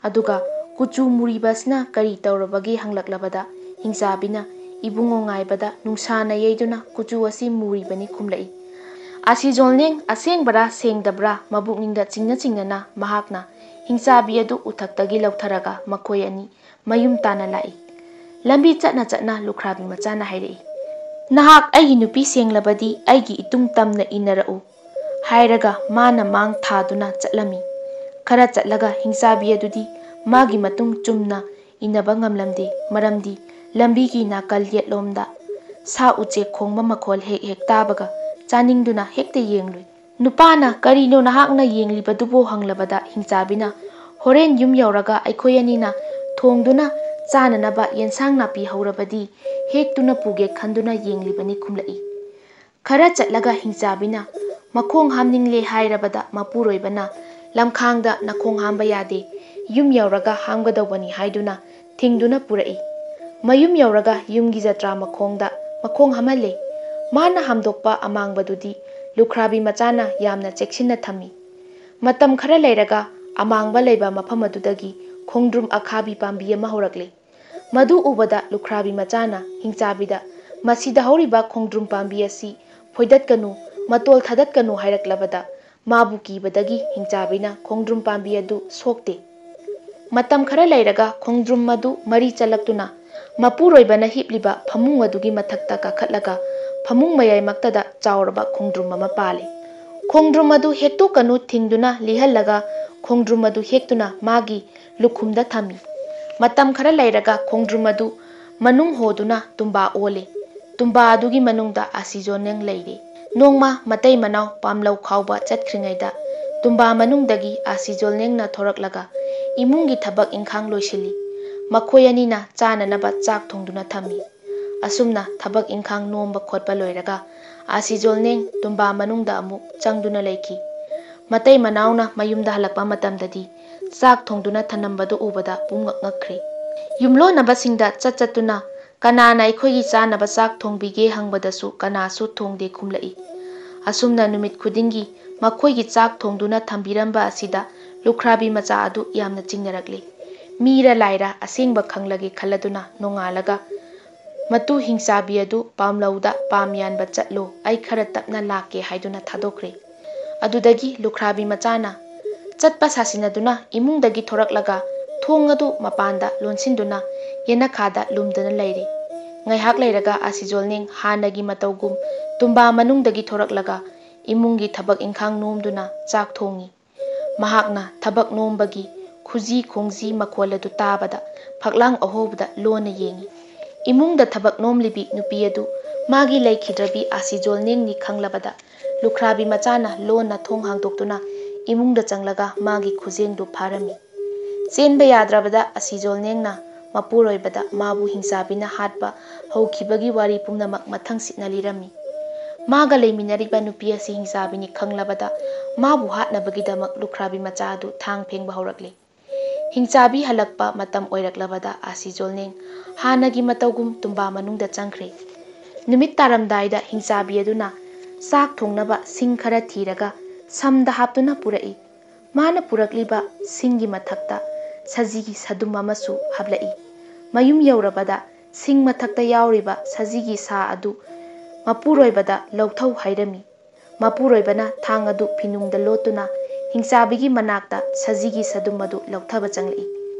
ꯑꯗꯨꯒ ꯀꯨꯆꯨ ꯃꯨꯔꯤꯕ ꯑꯁꯤꯅ ꯀꯔꯤ ꯇꯧꯔꯕꯒꯦ ꯍꯪꯂꯛꯂꯕꯗ ꯍꯤꯡꯆꯥꯕꯤꯅ "ꯏꯕꯨꯡꯉꯣ ꯉꯥꯏꯕꯗ ꯅꯨꯡꯁꯥꯅ ꯌꯩꯗꯨꯅ ꯀꯨꯆꯨ ꯑꯁꯤ ꯃꯨꯔꯤꯕꯅꯤ" ꯈꯨꯝꯂꯛꯏ꯫ ꯑꯥꯁꯤ ꯖꯣꯜꯅꯦꯡ ꯑꯁꯦꯡꯕꯔꯥ ꯁꯦꯡꯗꯕ꯭ꯔꯥ ꯃꯕꯨꯛꯅꯤꯡꯗ ꯆꯤꯡꯅ ꯆꯤꯡꯅꯅ ꯃꯍꯥꯛꯅ ꯍꯤꯡꯆꯥꯕꯤ ꯑꯗꯨ ꯎꯊꯛꯇꯒꯤ ꯂꯧꯊꯔꯒ ꯃꯈꯣꯏ ꯑꯅꯤ ꯃꯌꯨꯝ ꯇꯥꯅ ꯂꯥꯛꯏ꯫ ꯂꯝꯕꯤ ꯆꯠꯅ ꯆꯠꯅ ꯂꯨꯈ꯭ꯔꯥꯕꯤ ꯃꯆꯥꯅ ꯍꯥꯏꯔꯛꯏ, "ꯅꯍꯥꯛ ꯑꯩꯒꯤ ꯅꯨꯄꯤ ꯁꯦꯡꯂꯕꯗꯤ ꯑꯩꯒꯤ ꯏꯇꯨꯡ ꯇꯝꯅ ꯏꯟꯅꯔꯛꯎ" ꯍꯥꯏꯔꯒ ꯃꯥꯅ ꯃꯥꯡ ꯊꯥꯗꯨꯅ ꯆꯠꯂꯝꯃꯤ꯫ ꯈꯔ ꯆꯠꯂꯒ ꯍꯤꯡꯆꯥꯕꯤ ꯑꯗꯨꯗꯤ ꯃꯥꯒꯤ ꯃꯇꯨꯡ ꯆꯨꯝꯅ ꯏꯟꯅꯕ ꯉꯝꯂꯝꯗꯦ, ꯃꯔꯝꯗꯤ ꯂꯝꯕꯤꯒꯤ ꯅꯥꯀꯜ ꯌꯦꯠꯂꯣꯝꯗ ꯁꯥ ꯎꯆꯦꯛ ꯈꯣꯡꯕ ꯃꯈꯣꯜ ꯍꯦꯛ ꯍꯦꯛ ꯇꯥꯕꯒ ꯆꯥꯅꯤꯡꯗꯨꯅ ꯍꯦꯛꯇ ꯌꯦꯡꯂꯨꯏ꯫ ꯅꯨꯄꯥꯅ "ꯀꯔꯤꯅꯣ ꯅꯍꯥꯛꯅ ꯌꯦꯡꯂꯤꯕꯗꯨꯕꯣ?" ꯍꯪꯂꯕꯗ ꯍꯤꯡꯆꯥꯕꯤꯅ "ꯍꯣꯔꯦꯟ ꯌꯨꯝ ꯌꯧꯔꯒ ꯑꯩꯈꯣꯏ ꯑꯅꯤꯅ ꯊꯣꯡꯗꯨꯅ ꯆꯥꯅꯅꯕ ꯌꯦꯟꯁꯥꯡ ꯅꯥꯄꯤ ꯍꯧꯔꯕꯗꯤ ꯍꯦꯛꯇꯨꯅ ꯄꯨꯒꯦ ꯈꯟꯗꯨꯅ ꯌꯦꯡꯂꯤꯕꯅꯤ ꯈꯨꯝꯂꯛꯏ꯫ ꯈꯔ ꯆꯠꯂꯒ ꯍꯤꯡꯆꯥꯕꯤꯅ ꯃꯈꯣꯡ ꯍꯥꯝꯅꯤꯡꯂꯦ ꯍꯥꯏꯔꯕꯗ ꯃꯄꯨꯔꯣꯏꯕꯅ ꯂꯝꯈꯥꯡꯗ ꯅꯈꯣꯡ ꯍꯥꯝꯕ ꯌꯥꯗꯦ, ꯌꯨꯝ ꯌꯧꯔꯒ ꯍꯥꯝꯒꯗꯧꯕꯅꯤ ꯍꯥꯏꯗꯨꯅ ꯊꯤꯡꯗꯨꯅ ꯄꯨꯔꯛꯏ꯫ ꯃꯌꯨꯝ ꯌꯧꯔꯒ ꯌꯨꯝꯒꯤ ꯖꯇ꯭ꯔꯥ ꯃꯈꯣꯡꯗ ꯃꯈꯣꯡ ꯍꯥꯝꯍꯜꯂꯦ꯫ ꯃꯥꯅ ꯍꯥꯝꯗꯣꯛꯄ ꯑꯃꯥꯡꯕꯗꯨꯗꯤ ꯂꯨꯈ꯭ꯔꯥꯕꯤ ꯃꯆꯥꯅ ꯌꯥꯝꯅ ꯆꯦꯛꯁꯤꯟꯅ ꯊꯝꯃꯤ꯫ ꯃꯇꯝ ꯈꯔ ꯂꯩꯔꯒ ꯑꯃꯥꯡꯕ ꯂꯩꯕ ꯃꯐꯝ ꯑꯗꯨꯗꯒꯤ ꯈꯣꯡꯗ꯭ꯔꯨꯝ ꯑꯈꯥꯕꯤ ꯄꯥꯝꯕꯤ ꯑꯃ ꯍꯧꯔꯛꯂꯦ꯫ ꯃꯗꯨ ꯎꯕꯗ ꯂꯨꯈ꯭ꯔꯥꯕꯤ ꯃꯆꯥꯅ ꯍꯤꯡꯆꯥꯕꯤꯗ, "ꯃꯁꯤꯗ ꯍꯧꯔꯤꯕ ꯈꯣꯡꯗ꯭ꯔꯨꯝ ꯄꯥꯝꯕꯤ ꯑꯁꯤ ꯐꯣꯏꯗꯠꯀꯅꯨ, ꯃꯇꯣꯜ ꯊꯥꯗꯠꯀꯅꯨ" ꯍꯥꯏꯔꯛꯂꯕꯗ ꯃꯥꯕꯨ ꯀꯤꯕꯗꯒꯤ ꯍꯤꯡꯆꯥꯕꯤꯅ ꯈꯣꯡꯗ꯭ꯔꯨꯝ ꯄꯥꯝꯕꯤ ꯑꯗꯨ ꯁꯣꯛꯇꯦ꯫ ꯃꯇꯝ ꯈꯔ ꯂꯩꯔꯒ ꯈꯣꯡꯗ꯭ꯔꯨꯝ ꯑꯗꯨ ꯃꯔꯤ ꯆꯠꯂꯛꯇꯨꯅ ꯃꯄꯨꯔꯣꯏꯕꯅ ꯍꯤꯞꯂꯤꯕ ꯐꯃꯨꯡ ꯑꯗꯨꯒꯤ ꯃꯊꯛꯇ ꯀꯥꯈꯠꯂꯒ ꯐꯃꯨꯡ ꯃꯌꯥꯏꯃꯛꯇꯗ ꯆꯥꯎꯔꯕ ꯈꯣꯡꯗ꯭ꯔꯨꯝ ꯑꯃ ꯄꯥꯜꯂꯤ꯫ ꯈꯣꯡꯗ꯭ꯔꯨꯝ ꯑꯗꯨ ꯍꯦꯛꯇꯣꯛꯀꯅꯨ ꯊꯤꯡꯗꯨꯅ ꯂꯤꯍꯜꯂꯒ ꯈꯣꯡꯗ꯭ꯔꯨꯝ ꯑꯗꯨ ꯍꯦꯛꯇꯨꯅ ꯃꯥꯒꯤ ꯂꯨꯈꯨꯝꯗ ꯊꯝꯃꯤ꯫ ꯃꯇꯝ ꯈꯔ ꯂꯩꯔꯒ ꯈꯣꯡꯗ꯭ꯔꯨꯝ ꯑꯗꯨ ꯃꯅꯨꯡ ꯍꯣꯗꯨꯅ ꯇꯨꯝꯕꯥ ꯑꯣꯜꯂꯤ꯫ ꯇꯨꯝꯕꯥ ꯑꯗꯨꯒꯤ ꯃꯅꯨꯡꯗ ꯑꯥꯁꯤ ꯖꯣꯜꯅꯦꯡ ꯂꯩꯔꯤ꯫ ꯅꯣꯡꯃ ꯃꯇꯩ ꯃꯅꯥꯎ ꯄꯥꯝꯂꯧ ꯈꯥꯎꯕ ꯆꯠꯈ꯭ꯔꯤꯉꯩꯗ ꯇꯨꯝꯕꯥ ꯃꯅꯨꯡꯗꯒꯤ ꯑꯥꯁꯤ ꯖꯣꯜꯅꯦꯡꯅ ꯊꯣꯔꯛꯂꯒ ꯏꯃꯨꯡꯒꯤ ꯊꯕꯛ ꯏꯪꯈꯥꯡ ꯂꯣꯏꯁꯤꯜꯂꯤ꯫ ꯃꯈꯣꯏ ꯑꯅꯤꯅ ꯆꯥꯅꯅꯕ ꯆꯥꯛ ꯊꯣꯡꯗꯨꯅ ꯊꯝꯃꯤ꯫ ꯑꯁꯨꯝꯅ ꯊꯕꯛ ꯏꯪꯈꯥꯡ ꯅꯣꯝꯕ ꯈꯣꯠꯄ ꯂꯣꯏꯔꯒ ꯑꯥꯁꯤ ꯖꯣꯜꯅꯦꯡ ꯇꯨꯝꯕꯥ ꯃꯅꯨꯡꯗ ꯑꯃꯨꯛ ꯆꯪꯗꯨꯅ ꯂꯩꯈꯤ꯫ ꯃꯇꯩ ꯃꯅꯥꯎꯅ ꯃꯌꯨꯝꯗ ꯍꯜꯂꯛꯄ ꯃꯇꯝꯗꯗꯤ ꯆꯥꯛ ꯊꯣꯡꯗꯨꯅ ꯊꯅꯝꯕꯗꯨ ꯎꯕꯗ ꯄꯨꯝꯉꯛ ꯉꯛꯈ꯭ꯔꯦ꯫ ꯌꯨꯝꯂꯣꯟꯅꯕꯁꯤꯡꯗ ꯆꯠ ꯆꯠꯇꯨꯅ "ꯀꯅꯥꯅ ꯑꯩꯈꯣꯏꯒꯤ ꯆꯥꯅꯕ ꯆꯥꯛ ꯊꯣꯡꯕꯤꯒꯦ?" ꯍꯪꯕꯗꯁꯨ ꯀꯅꯥꯁꯨ ꯊꯣꯡꯗꯦ ꯈꯨꯝꯂꯛꯏ꯫ ꯑꯁꯨꯝꯅ ꯅꯨꯃꯤꯠ ꯈꯨꯗꯤꯡꯒꯤ ꯃꯈꯣꯏꯒꯤ ꯆꯥꯛ ꯊꯣꯡꯗꯨꯅ ꯊꯝꯕꯤꯔꯝꯕ ꯑꯁꯤꯗ ꯂꯨꯈ꯭ꯔꯥꯕꯤ ꯃꯆꯥ ꯑꯗꯨ ꯌꯥꯝꯅ ꯆꯤꯡꯅꯔꯛꯂꯦ꯫ ꯃꯤꯔ ꯂꯥꯏꯔ ꯑꯁꯦꯡꯕ ꯈꯪꯂꯒꯦ ꯈꯜꯂꯗꯨꯅ ꯅꯣꯡꯉꯥꯜꯂꯒ ꯃꯇꯨ ꯍꯤꯡꯆꯥꯕꯤ ꯑꯗꯨ ꯄꯥꯝꯂꯧꯗ ꯄꯥꯝ ꯌꯥꯟꯕ ꯆꯠꯂꯣ, ꯑꯩ ꯈꯔ ꯇꯞꯅ ꯂꯥꯛꯀꯦ ꯍꯥꯏꯗꯨꯅ ꯊꯥꯗꯣꯛꯈ꯭ꯔꯦ꯫ ꯑꯗꯨꯗꯒꯤ ꯂꯨꯈ꯭ꯔꯥꯕꯤ ꯃꯆꯥꯅ ꯆꯠꯄ ꯁꯥꯁꯤꯟꯅꯗꯨꯅ ꯏꯃꯨꯡꯗꯒꯤ ꯊꯣꯔꯛꯂꯒ ꯊꯣꯡ ꯑꯗꯨ ꯃꯄꯥꯟꯗ ꯂꯣꯟꯁꯤꯟꯗꯨꯅ ꯌꯦꯅꯈꯥꯗ ꯂꯨꯝꯗꯨꯅ ꯂꯩꯔꯦ꯫ ꯉꯥꯏꯍꯥꯛ ꯂꯩꯔꯒ ꯑꯥꯁꯤ ꯖꯣꯜꯅꯦꯡ ꯍꯥꯟꯅꯒꯤ ꯃꯇꯧꯒꯨꯝ ꯇꯨꯝꯕꯥ ꯃꯅꯨꯡꯗꯒꯤ ꯊꯣꯔꯛꯂꯒ ꯏꯃꯨꯡꯒꯤ ꯊꯕꯛ ꯏꯪꯈꯥꯡ ꯅꯣꯝꯗꯨꯅ ꯆꯥꯛ ꯊꯣꯡꯉꯤ꯫ ꯃꯍꯥꯛꯅ ꯊꯕꯛ ꯅꯣꯝꯕꯒꯤ ꯈꯨꯖꯤ ꯈꯣꯡꯖꯤ ꯃꯈꯣꯜ ꯑꯗꯨ ꯇꯥꯕꯗ ꯐꯛꯂꯥꯡ ꯑꯍꯣꯕꯗ ꯂꯣꯟꯅ ꯌꯦꯡꯉꯤ꯫ ꯏꯃꯨꯡꯗ ꯊꯕꯛ ꯅꯣꯝꯂꯤꯕꯤ ꯅꯨꯄꯤ ꯑꯗꯨ ꯃꯥꯒꯤ ꯂꯩꯈꯤꯗ꯭ꯔꯕꯤ ꯑꯥꯁꯤ ꯖꯣꯜꯅꯦꯡꯅꯤ ꯈꯪꯂꯕꯗ ꯂꯨꯈ꯭ꯔꯥꯕꯤ ꯃꯆꯥꯅ ꯂꯣꯟꯅ ꯊꯣꯡ ꯍꯥꯡꯗꯣꯛꯇꯨꯅ ꯏꯃꯨꯡꯗ ꯆꯪꯂꯒ ꯃꯥꯒꯤ ꯈꯨꯖꯦꯡꯗꯨ ꯐꯥꯔꯝꯃꯤ꯫ ꯆꯦꯟꯕ ꯌꯥꯗ꯭ꯔꯕꯗ ꯑꯥꯁꯤ ꯖꯣꯜꯅꯦꯡꯅ ꯃꯄꯨꯔꯣꯏꯕꯗ ꯃꯥꯕꯨ ꯍꯤꯡꯆꯥꯕꯤꯅ ꯍꯥꯠꯄ ꯍꯧꯈꯤꯕꯒꯤ ꯋꯥꯔꯤ ꯄꯨꯝꯅꯃꯛ ꯃꯊꯪꯁꯤꯠꯅ ꯂꯤꯔꯝꯃꯤ꯫ ꯃꯥꯒ ꯂꯩꯃꯤꯟꯅꯔꯤꯕ ꯅꯨꯄꯤ ꯑꯁꯤ ꯍꯤꯡꯆꯥꯕꯤꯅꯤ ꯈꯪꯂꯕꯗ ꯃꯥꯕꯨ ꯍꯥꯠꯅꯕꯒꯤꯗꯃꯛ ꯂꯨꯈ꯭ꯔꯥꯕꯤ ꯃꯆꯥ ꯑꯗꯨ ꯊꯥꯡ ꯐꯦꯡꯕ ꯍꯧꯔꯛꯂꯦ꯫ ꯍꯤꯡꯆꯥꯕꯤ ꯍꯜꯂꯛꯄ ꯃꯇꯝ ꯑꯣꯏꯔꯛꯂꯕꯗ ꯑꯥꯁꯤ ꯖꯣꯜꯅꯦꯡ ꯍꯥꯟꯅꯒꯤ ꯃꯇꯧꯒꯨꯝ ꯇꯨꯝꯕꯥ ꯃꯅꯨꯡꯗ ꯆꯪꯈ꯭ꯔꯦ꯫ ꯅꯨꯃꯤꯠ ꯇꯥꯔꯝꯗꯥꯏꯗ ꯍꯤꯡꯆꯥꯕꯤ ꯑꯗꯨꯅ ꯆꯥꯛ ꯊꯣꯡꯅꯕ ꯁꯤꯡ ꯈꯔ ꯊꯤꯔꯒ ꯁꯝꯗ ꯍꯥꯞꯇꯨꯅ ꯄꯨꯔꯛꯏ꯫ ꯃꯥꯅ ꯄꯨꯔꯛꯂꯤꯕ ꯁꯤꯡꯒꯤ ꯃꯊꯛꯇ ꯁꯖꯤꯒꯤ ꯁꯗꯨꯝ ꯑꯃꯁꯨ ꯍꯥꯞꯂꯛꯏ꯫ ꯃꯌꯨꯝ ꯌꯧꯔꯕꯗ ꯁꯤꯡ ꯃꯊꯛꯇ ꯌꯥꯎꯔꯤꯕ ꯁꯖꯤꯒꯤ ꯁꯥ ꯑꯗꯨ ꯃꯄꯨꯔꯣꯏꯕꯗ ꯂꯧꯊꯧ ꯍꯥꯏꯔꯝꯃꯤ꯫ ꯃꯄꯨꯔꯣꯏꯕꯅ ꯊꯥꯡ ꯑꯗꯨ ꯐꯤꯅꯨꯡꯗ ꯂꯣꯠꯇꯨꯅ ꯍꯤꯡꯆꯥꯕꯤꯒꯤ ꯃꯅꯥꯛꯇ ꯁꯖꯤꯒꯤ ꯁꯗꯨꯝ ꯑꯗꯨ ꯂꯧꯊꯕ ꯆꯪꯂꯛꯏ꯫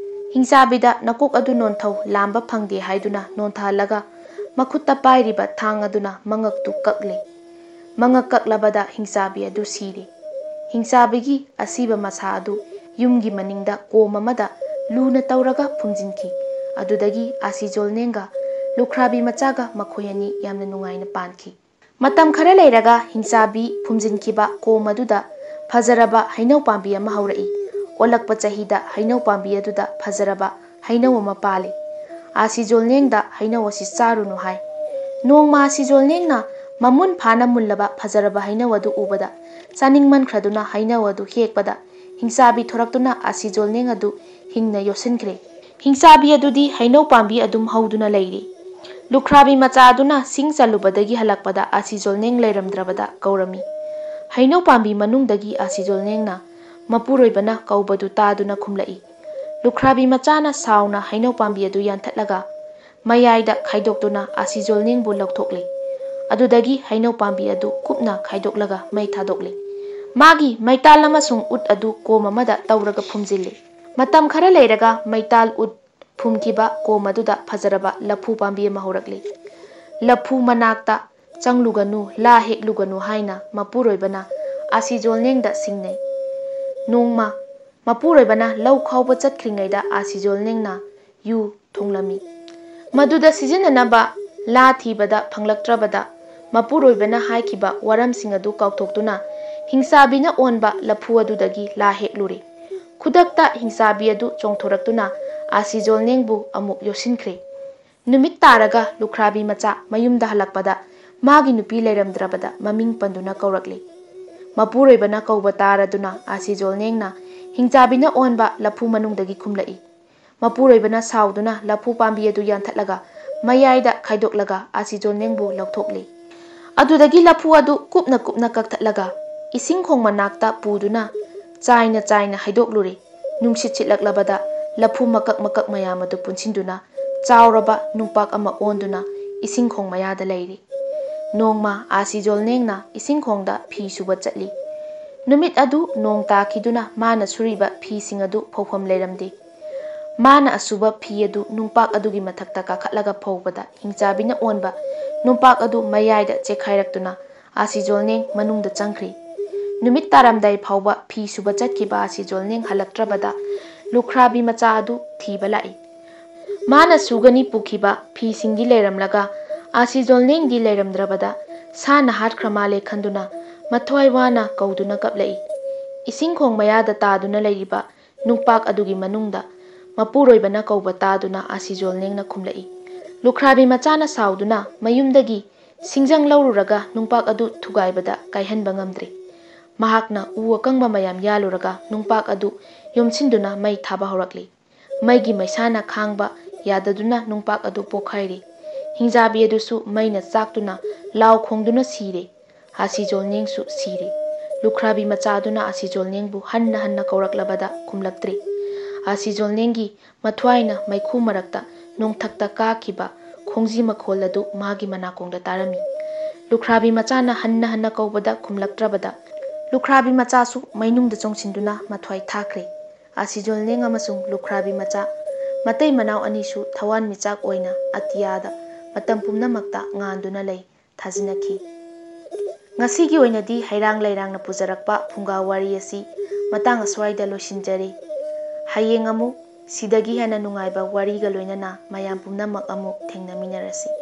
ꯍꯤꯡꯆꯥꯕꯤꯗ ꯅꯀꯣꯛ ꯑꯗꯨ ꯅꯣꯟꯊꯧ ꯂꯥꯝꯕ ꯐꯪꯗꯦ ꯍꯥꯏꯗꯨꯅ ꯅꯣꯟꯊꯍꯜꯂꯒ ꯃꯈꯨꯠꯇ ꯄꯥꯏꯔꯤꯕ ꯊꯥꯡ ꯑꯗꯨꯅ ꯃꯉꯛꯇꯨ ꯀꯛꯂꯦ꯫ ꯃꯉꯛ ꯀꯛꯂꯕꯗ ꯍꯤꯡꯆꯥꯕꯤ ꯑꯗꯨ ꯁꯤꯔꯦ꯫ ꯍꯤꯡꯆꯥꯕꯤꯒꯤ ꯑꯁꯤꯕ ꯃꯁꯥ ꯑꯗꯨ ꯌꯨꯝꯒꯤ ꯃꯅꯤꯡꯗ ꯀꯣꯝ ꯑꯃꯗ ꯂꯨꯅ ꯇꯧꯔꯒ ꯐꯨꯝꯖꯤꯟꯈꯤ꯫ ꯑꯗꯨꯗꯒꯤ ꯑꯥꯁꯤ ꯖꯣꯜꯅꯦꯡꯒ ꯂꯨꯈ꯭ꯔꯥꯕꯤ ꯃꯆꯥꯒ ꯃꯈꯣꯏ ꯑꯅꯤ ꯌꯥꯝꯅ ꯅꯨꯡꯉꯥꯏꯅ ꯄꯥꯟꯈꯤ꯫ ꯃꯇꯝ ꯈꯔ ꯂꯩꯔꯒ ꯍꯤꯡꯆꯥꯕꯤ ꯐꯨꯝꯖꯤꯟꯈꯤꯕ ꯀꯣꯝ ꯑꯗꯨꯗ ꯐꯖꯔꯕ ꯍꯩꯅꯧ ꯄꯥꯝꯕꯤ ꯑꯃ ꯍꯧꯔꯛꯏ꯫ ꯑꯣꯜꯂꯛꯄ ꯆꯍꯤꯗ ꯍꯩꯅꯧ ꯄꯥꯝꯕꯤ ꯑꯗꯨꯗ ꯐꯖꯔꯕ ꯍꯩꯅꯧ ꯑꯃ ꯄꯥꯜꯂꯤ꯫ ꯑꯥꯁꯤ ꯖꯣꯜꯅꯦꯡꯗ ꯍꯩꯅꯧ ꯑꯁꯤ ꯆꯥꯔꯨꯅꯨ ꯍꯥꯏ꯫ ꯅꯣꯡꯃ ꯑꯥꯁꯤ ꯖꯣꯜꯅꯦꯡꯅ ꯃꯃꯨꯟ ꯐꯥꯅ ꯃꯨꯜꯂꯕ ꯐꯖꯔꯕ ꯍꯩꯅꯧ ꯑꯗꯨ ꯎꯕꯗ ꯆꯥꯅꯤꯡꯃꯟꯈ꯭ꯔꯗꯨꯅ ꯍꯩꯅꯧ ꯑꯗꯨ ꯍꯦꯛꯄꯗ ꯍꯤꯡꯆꯥꯕꯤ ꯊꯣꯔꯛꯇꯨꯅ ꯑꯥꯁꯤ ꯖꯣꯜꯅꯦꯡ ꯑꯗꯨ ꯍꯤꯡꯅ ꯌꯣꯠꯁꯤꯟꯈ꯭ꯔꯦ꯫ ꯍꯤꯡꯆꯥꯕꯤ ꯑꯗꯨꯗꯤ ꯍꯩꯅꯧ ꯄꯥꯝꯕꯤ ꯑꯗꯨꯝ ꯍꯧꯗꯨꯅ ꯂꯩꯔꯤ꯫ ꯂꯨꯈ꯭ꯔꯥꯕꯤ ꯃꯆꯥ ꯑꯗꯨꯅ ꯁꯤꯡ ꯆꯜꯂꯨꯕꯗꯒꯤ ꯍꯜꯂꯛꯄꯗ ꯑꯥꯁꯤ ꯖꯣꯜꯅꯦꯡ ꯂꯩꯔꯝꯗ꯭ꯔꯕꯗ ꯀꯧꯔꯝꯃꯤ꯫ ꯍꯩꯅꯧ ꯄꯥꯝꯕꯤ ꯃꯅꯨꯡꯗꯒꯤ ꯑꯥꯁꯤ ꯖꯣꯜꯅꯦꯡꯅ ꯃꯄꯨꯔꯣꯏꯕꯅ ꯀꯧꯕꯗꯨ ꯇꯥꯗꯨꯅ ꯈꯨꯝꯂꯛꯏ꯫ ꯂꯨꯈ꯭ꯔꯥꯕꯤ ꯃꯆꯥꯅ ꯁꯥꯎꯅ ꯍꯩꯅꯧ ꯄꯥꯝꯕꯤ ꯑꯗꯨ ꯌꯥꯟꯊꯠꯂꯒ ꯃꯌꯥꯏꯗ ꯈꯥꯏꯗꯣꯛꯇꯨꯅ ꯑꯥꯁꯤ ꯖꯣꯜꯅꯦꯡꯕꯨ ꯂꯧꯊꯣꯛꯂꯦ꯫ ꯑꯗꯨꯗꯒꯤ ꯍꯩꯅꯧ ꯄꯥꯝꯕꯤ ꯑꯗꯨ ꯀꯨꯞꯅ ꯈꯥꯏꯗꯣꯛꯂꯒ ꯃꯩ ꯊꯥꯗꯣꯛꯂꯦ꯫ ꯃꯥꯒꯤ ꯃꯩꯇꯥꯜ ꯑꯃꯁꯨꯡ ꯎꯠ ꯑꯗꯨ ꯀꯣꯝ ꯑꯃꯗ ꯇꯧꯔꯒ ꯐꯨꯝꯖꯤꯜꯂꯤ꯫ ꯃꯇꯝ ꯈꯔ ꯂꯩꯔꯒ ꯃꯩꯇꯥꯜ ꯎꯠ ꯐꯨꯝꯈꯤꯕ ꯀꯣꯝ ꯑꯗꯨꯗ ꯐꯖꯔꯕ ꯂꯐꯨ ꯄꯥꯝꯕꯤ ꯑꯃ ꯍꯧꯔꯛꯂꯤ꯫ ꯂꯐꯨ ꯃꯅꯥꯛꯇ ꯆꯪꯂꯨꯒꯅꯨ, ꯂꯥ ꯍꯦꯛꯂꯨꯒꯅꯨ ꯍꯥꯏꯅ ꯃꯄꯨꯔꯣꯏꯕꯅ ꯑꯥꯁꯤ ꯖꯣꯜꯅꯦꯡꯗ ꯁꯤꯡꯅꯩ꯫ ꯅꯣꯡꯃ ꯃꯄꯨꯔꯣꯏꯕꯅ ꯂꯧ ꯈꯥꯎꯕ ꯆꯠꯈ꯭ꯔꯤꯉꯩꯗ ꯑꯥꯁꯤ ꯖꯣꯜꯅꯦꯡꯅ ꯌꯨ ꯊꯨꯡꯂꯝꯃꯤ꯫ ꯃꯗꯨꯗ ꯁꯤꯖꯤꯟꯅꯅꯕ ꯂꯥ ꯊꯤꯕꯗ ꯐꯪꯂꯛꯇ꯭ꯔꯕꯗ ꯃꯄꯨꯔꯣꯏꯕꯅ ꯍꯥꯏꯈꯤꯕ ꯋꯥꯔꯝꯁꯤꯡ ꯑꯗꯨ ꯀꯥꯎꯊꯣꯛꯇꯨꯅ ꯍꯤꯡꯆꯥꯕꯤꯅ ꯑꯣꯟꯕ ꯂꯐꯨ ꯑꯗꯨꯗꯒꯤ ꯂꯥ ꯍꯦꯛꯂꯨꯔꯦ꯫ ꯈꯨꯗꯛꯇ ꯍꯤꯡꯆꯥꯕꯤ ꯑꯗꯨ ꯆꯣꯡꯊꯣꯔꯛꯇꯨꯅ ꯑꯥꯁꯤ ꯖꯣꯜꯅꯦꯡꯕꯨ ꯑꯃꯨꯛ ꯌꯣꯠꯁꯤꯟꯈ꯭ꯔꯦ꯫ ꯅꯨꯃꯤꯠ ꯇꯥꯔꯒ ꯂꯨꯈ꯭ꯔꯥꯕꯤ ꯃꯆꯥ ꯃꯌꯨꯝꯗ ꯍꯜꯂꯛꯄꯗ ꯃꯥꯒꯤ ꯅꯨꯄꯤ ꯂꯩꯔꯝꯗ꯭ꯔꯕꯗ ꯃꯃꯤꯡ ꯄꯟꯗꯨꯅ ꯀꯧꯔꯛꯂꯤ꯫ ꯃꯄꯨꯔꯣꯏꯕꯅ ꯀꯧꯕ ꯇꯥꯔꯗꯨꯅ ꯑꯥꯁꯤ ꯖꯣꯜꯅꯦꯡꯅ ꯍꯤꯡꯆꯥꯕꯤꯅ ꯑꯣꯟꯕ ꯂꯐꯨ ꯃꯅꯨꯡꯗꯒꯤ ꯈꯨꯝꯂꯛꯏ꯫ ꯃꯄꯨꯔꯣꯏꯕꯅ ꯁꯥꯎꯗꯨꯅ ꯂꯐꯨ ꯄꯥꯝꯕꯤ ꯑꯗꯨ ꯌꯥꯟꯊꯠꯂꯒ ꯃꯌꯥꯏꯗ ꯈꯥꯏꯗꯣꯛꯂꯒ ꯑꯥꯁꯤ ꯖꯣꯜꯅꯦꯡꯕꯨ ꯂꯧꯊꯣꯛꯂꯤ꯫ ꯑꯗꯨꯗꯒꯤ ꯂꯐꯨ ꯑꯗꯨ ꯀꯨꯞꯅ ꯀꯨꯞꯅ ꯀꯛꯊꯠꯂꯒ ꯏꯁꯤꯡ ꯈꯣꯡ ꯃꯅꯥꯛꯇ ꯄꯨꯗꯨꯅ ꯆꯥꯏꯅ ꯆꯥꯏꯅ ꯍꯩꯗꯣꯛꯂꯨꯔꯦ꯫ ꯅꯨꯡꯁꯤꯠ ꯁꯤꯠꯂꯛꯂꯕꯗ ꯂꯐꯨ ꯃꯀꯛ ꯃꯀꯛ ꯃꯌꯥꯝ ꯑꯗꯨ ꯄꯨꯟꯁꯤꯟꯗꯨꯅ ꯆꯥꯎꯔꯕ ꯅꯨꯡꯄꯥꯛ ꯑꯃ ꯑꯣꯟꯗꯨꯅ ꯏꯁꯤꯡ ꯈꯣꯡ ꯃꯌꯥꯗ ꯂꯩꯔꯤ꯫ ꯅꯣꯡꯃ ꯑꯥꯁꯤ ꯖꯣꯜꯅꯦꯡꯅ ꯏꯁꯤꯡ ꯈꯣꯡꯗ ꯐꯤ ꯁꯨꯕ ꯆꯠꯂꯤ꯫ ꯅꯨꯃꯤꯠ ꯑꯗꯨ ꯅꯣꯡ ꯇꯥꯈꯤꯗꯨꯅ ꯃꯥꯅ ꯁꯨꯔꯤꯕ ꯐꯤꯁꯤꯡ ꯑꯗꯨ ꯐꯧꯐꯝ ꯂꯩꯔꯝꯗꯦ꯫ ꯃꯥꯅ ꯑꯁꯨꯕ ꯐꯤ ꯑꯗꯨ ꯅꯨꯡꯄꯥꯛ ꯑꯗꯨꯒꯤ ꯃꯊꯛꯇ ꯀꯥꯈꯠꯂꯒ ꯐꯧꯕꯗ ꯍꯤꯡꯆꯥꯕꯤꯅ ꯑꯣꯟꯕ ꯅꯨꯡꯄꯥꯛ ꯑꯗꯨ ꯃꯌꯥꯏꯗ ꯆꯦꯈꯥꯏꯔꯛꯇꯨꯅ ꯑꯥꯁꯤ ꯖꯣꯜꯅꯦꯡ ꯃꯅꯨꯡꯗ ꯆꯪꯈ꯭ꯔꯤ꯫ ꯅꯨꯃꯤꯠ ꯇꯥꯔꯝꯗꯥꯏ ꯐꯥꯎꯕ ꯐꯤ ꯁꯨꯕ ꯆꯠꯈꯤꯕ ꯑꯥꯁꯤ ꯖꯣꯜꯅꯦꯡ ꯍꯜꯂꯛꯇ꯭ꯔꯕꯗ ꯂꯨꯈ꯭ꯔꯥꯕꯤ ꯃꯆꯥ ꯑꯗꯨ ꯊꯤꯕ ꯂꯥꯛꯏ꯫ ꯃꯥꯅ ꯁꯨꯒꯅꯤ ꯄꯨꯈꯤꯕ ꯐꯤꯁꯤꯡꯗꯤ ꯂꯩꯔꯝꯂꯒ ꯑꯥꯁꯤ ꯖꯣꯜꯅꯦꯡꯗꯤ ꯂꯩꯔꯝꯗ꯭ꯔꯕꯗ ꯁꯥꯅ ꯍꯥꯠꯈ꯭ꯔ ꯃꯥꯜꯂꯦ ꯈꯟꯗꯨꯅ ꯃꯊ꯭ꯋꯥꯏ ꯋꯥꯅ ꯀꯧꯗꯨꯅ ꯀꯞꯂꯛꯏ꯫ ꯏꯁꯤꯡ ꯈꯣꯡ ꯃꯌꯥꯗ ꯇꯥꯗꯨꯅ ꯂꯩꯔꯤꯕ ꯅꯨꯡꯄꯥꯛ ꯑꯗꯨꯒꯤ ꯃꯅꯨꯡꯗ ꯃꯄꯨꯔꯣꯏꯕꯅ ꯀꯧꯕ ꯇꯥꯗꯨꯅ ꯑꯥꯁꯤ ꯖꯣꯜꯅꯦꯡꯅ ꯈꯨꯝꯂꯛꯏ꯫ ꯂꯨꯈ꯭ꯔꯥꯕꯤ ꯃꯆꯥꯅ ꯁꯥꯎꯗꯨꯅ ꯃꯌꯨꯝꯗꯒꯤ ꯁꯤꯡꯖꯪ ꯂꯧꯔꯨꯔꯒ ꯅꯨꯡꯄꯥꯛ ꯑꯗꯨ ꯊꯨꯒꯥꯏꯕꯗ ꯀꯥꯏꯍꯟꯕ ꯉꯝꯗ꯭ꯔꯦ꯫ ꯃꯍꯥꯛꯅ ꯎ ꯑꯀꯪꯕ ꯃꯌꯥꯝ ꯌꯥꯜꯂꯨꯔꯒ ꯅꯨꯡꯄꯥꯛ ꯑꯗꯨ ꯌꯣꯝꯁꯤꯟꯗꯨꯅ ꯃꯩ ꯊꯥꯕ ꯍꯧꯔꯛꯂꯤ꯫ ꯃꯩꯒꯤ ꯃꯩꯁꯥꯅ ꯈꯥꯡꯕ ꯌꯥꯗꯗꯨꯅ ꯅꯨꯡꯄꯥꯛ ꯑꯗꯨ ꯄꯣꯈꯥꯏꯔꯦ꯫ ꯍꯤꯡꯖꯥꯕꯤ ꯑꯗꯨꯁꯨ ꯃꯩꯅ ꯆꯥꯛꯇꯨꯅ ꯂꯥꯎ ꯈꯣꯡꯗꯨꯅ ꯁꯤꯔꯦ꯫ ꯑꯥꯁꯤ ꯖꯣꯜꯅꯦꯡꯁꯨ ꯁꯤꯔꯦ꯫ ꯂꯨꯈ꯭ꯔꯥꯕꯤ ꯃꯆꯥ ꯑꯗꯨꯅ ꯑꯥꯁꯤ ꯖꯣꯜꯅꯦꯡꯕꯨ ꯍꯟꯅ ꯍꯟꯅ ꯀꯧꯔꯛꯂꯕꯗ ꯈꯨꯝꯂꯛꯇ꯭ꯔꯦ꯫ ꯑꯥꯁꯤ ꯖꯣꯜꯅꯦꯡꯒꯤ ꯃꯊ꯭ꯋꯥꯏꯅ ꯃꯩꯈꯨ ꯃꯔꯛꯇ ꯅꯣꯡꯊꯛꯇ ꯀꯥꯈꯤꯕ ꯈꯣꯡꯖꯤ ꯃꯈꯣꯜ ꯑꯗꯨ ꯃꯥꯒꯤ ꯃꯅꯥꯀꯣꯡꯗ ꯇꯥꯔꯝꯃꯤ꯫ ꯂꯨꯈ꯭ꯔꯥꯕꯤ ꯃꯆꯥꯅ ꯍꯟꯅ ꯍꯟꯅ ꯀꯧꯕꯗ ꯈꯨꯝꯂꯛꯇ꯭ꯔꯕꯗ ꯂꯨꯈ꯭ꯔꯥꯕꯤ ꯃꯆꯥꯁꯨ ꯃꯩꯅꯨꯡꯗ ꯆꯣꯡꯁꯤꯟꯗꯨꯅ ꯃꯊ꯭ꯋꯥꯏ ꯊꯥꯈ꯭ꯔꯦ꯫ ꯑꯥꯁꯤ ꯖꯣꯜꯅꯦꯡ ꯑꯃꯁꯨꯡ ꯂꯨꯈ꯭ꯔꯥꯕꯤ ꯃꯆꯥ ꯃꯇꯩ ꯃꯅꯥꯎ ꯑꯅꯤꯁꯨ ꯊꯋꯥꯟꯃꯤꯆꯥꯛ ꯑꯣꯏꯅ ꯑꯇꯤꯌꯥꯗ ꯃꯇꯝ ꯄꯨꯝꯅꯃꯛꯇ ꯉꯥꯟꯗꯨꯅ ꯂꯩ꯫ ꯊꯥꯖꯤꯟꯅꯈꯤ꯫ ꯉꯁꯤꯒꯤ ꯑꯣꯏꯅꯗꯤ ꯍꯩꯔꯥꯡ ꯂꯩꯔꯥꯡꯅ ꯄꯨꯖꯔꯛꯄ ꯐꯨꯡꯒꯥ ꯋꯥꯔꯤ ꯑꯁꯤ ꯃꯇꯥꯡ ꯑꯁ꯭ꯋꯥꯏꯗ ꯂꯣꯏꯁꯤꯟꯖꯔꯤ꯫ ꯍꯌꯦꯡ ꯑꯃꯨꯛ ꯁꯤꯗꯒꯤ ꯍꯦꯟꯅ ꯅꯨꯡꯉꯥꯏꯕ ꯋꯥꯔꯤꯒ ꯂꯣꯏꯅꯅ ꯃꯌꯥꯝ ꯄꯨꯝꯅꯃꯛ ꯑꯃꯨꯛ ꯊꯦꯡꯅꯃꯤꯟꯅꯔꯁꯤ꯫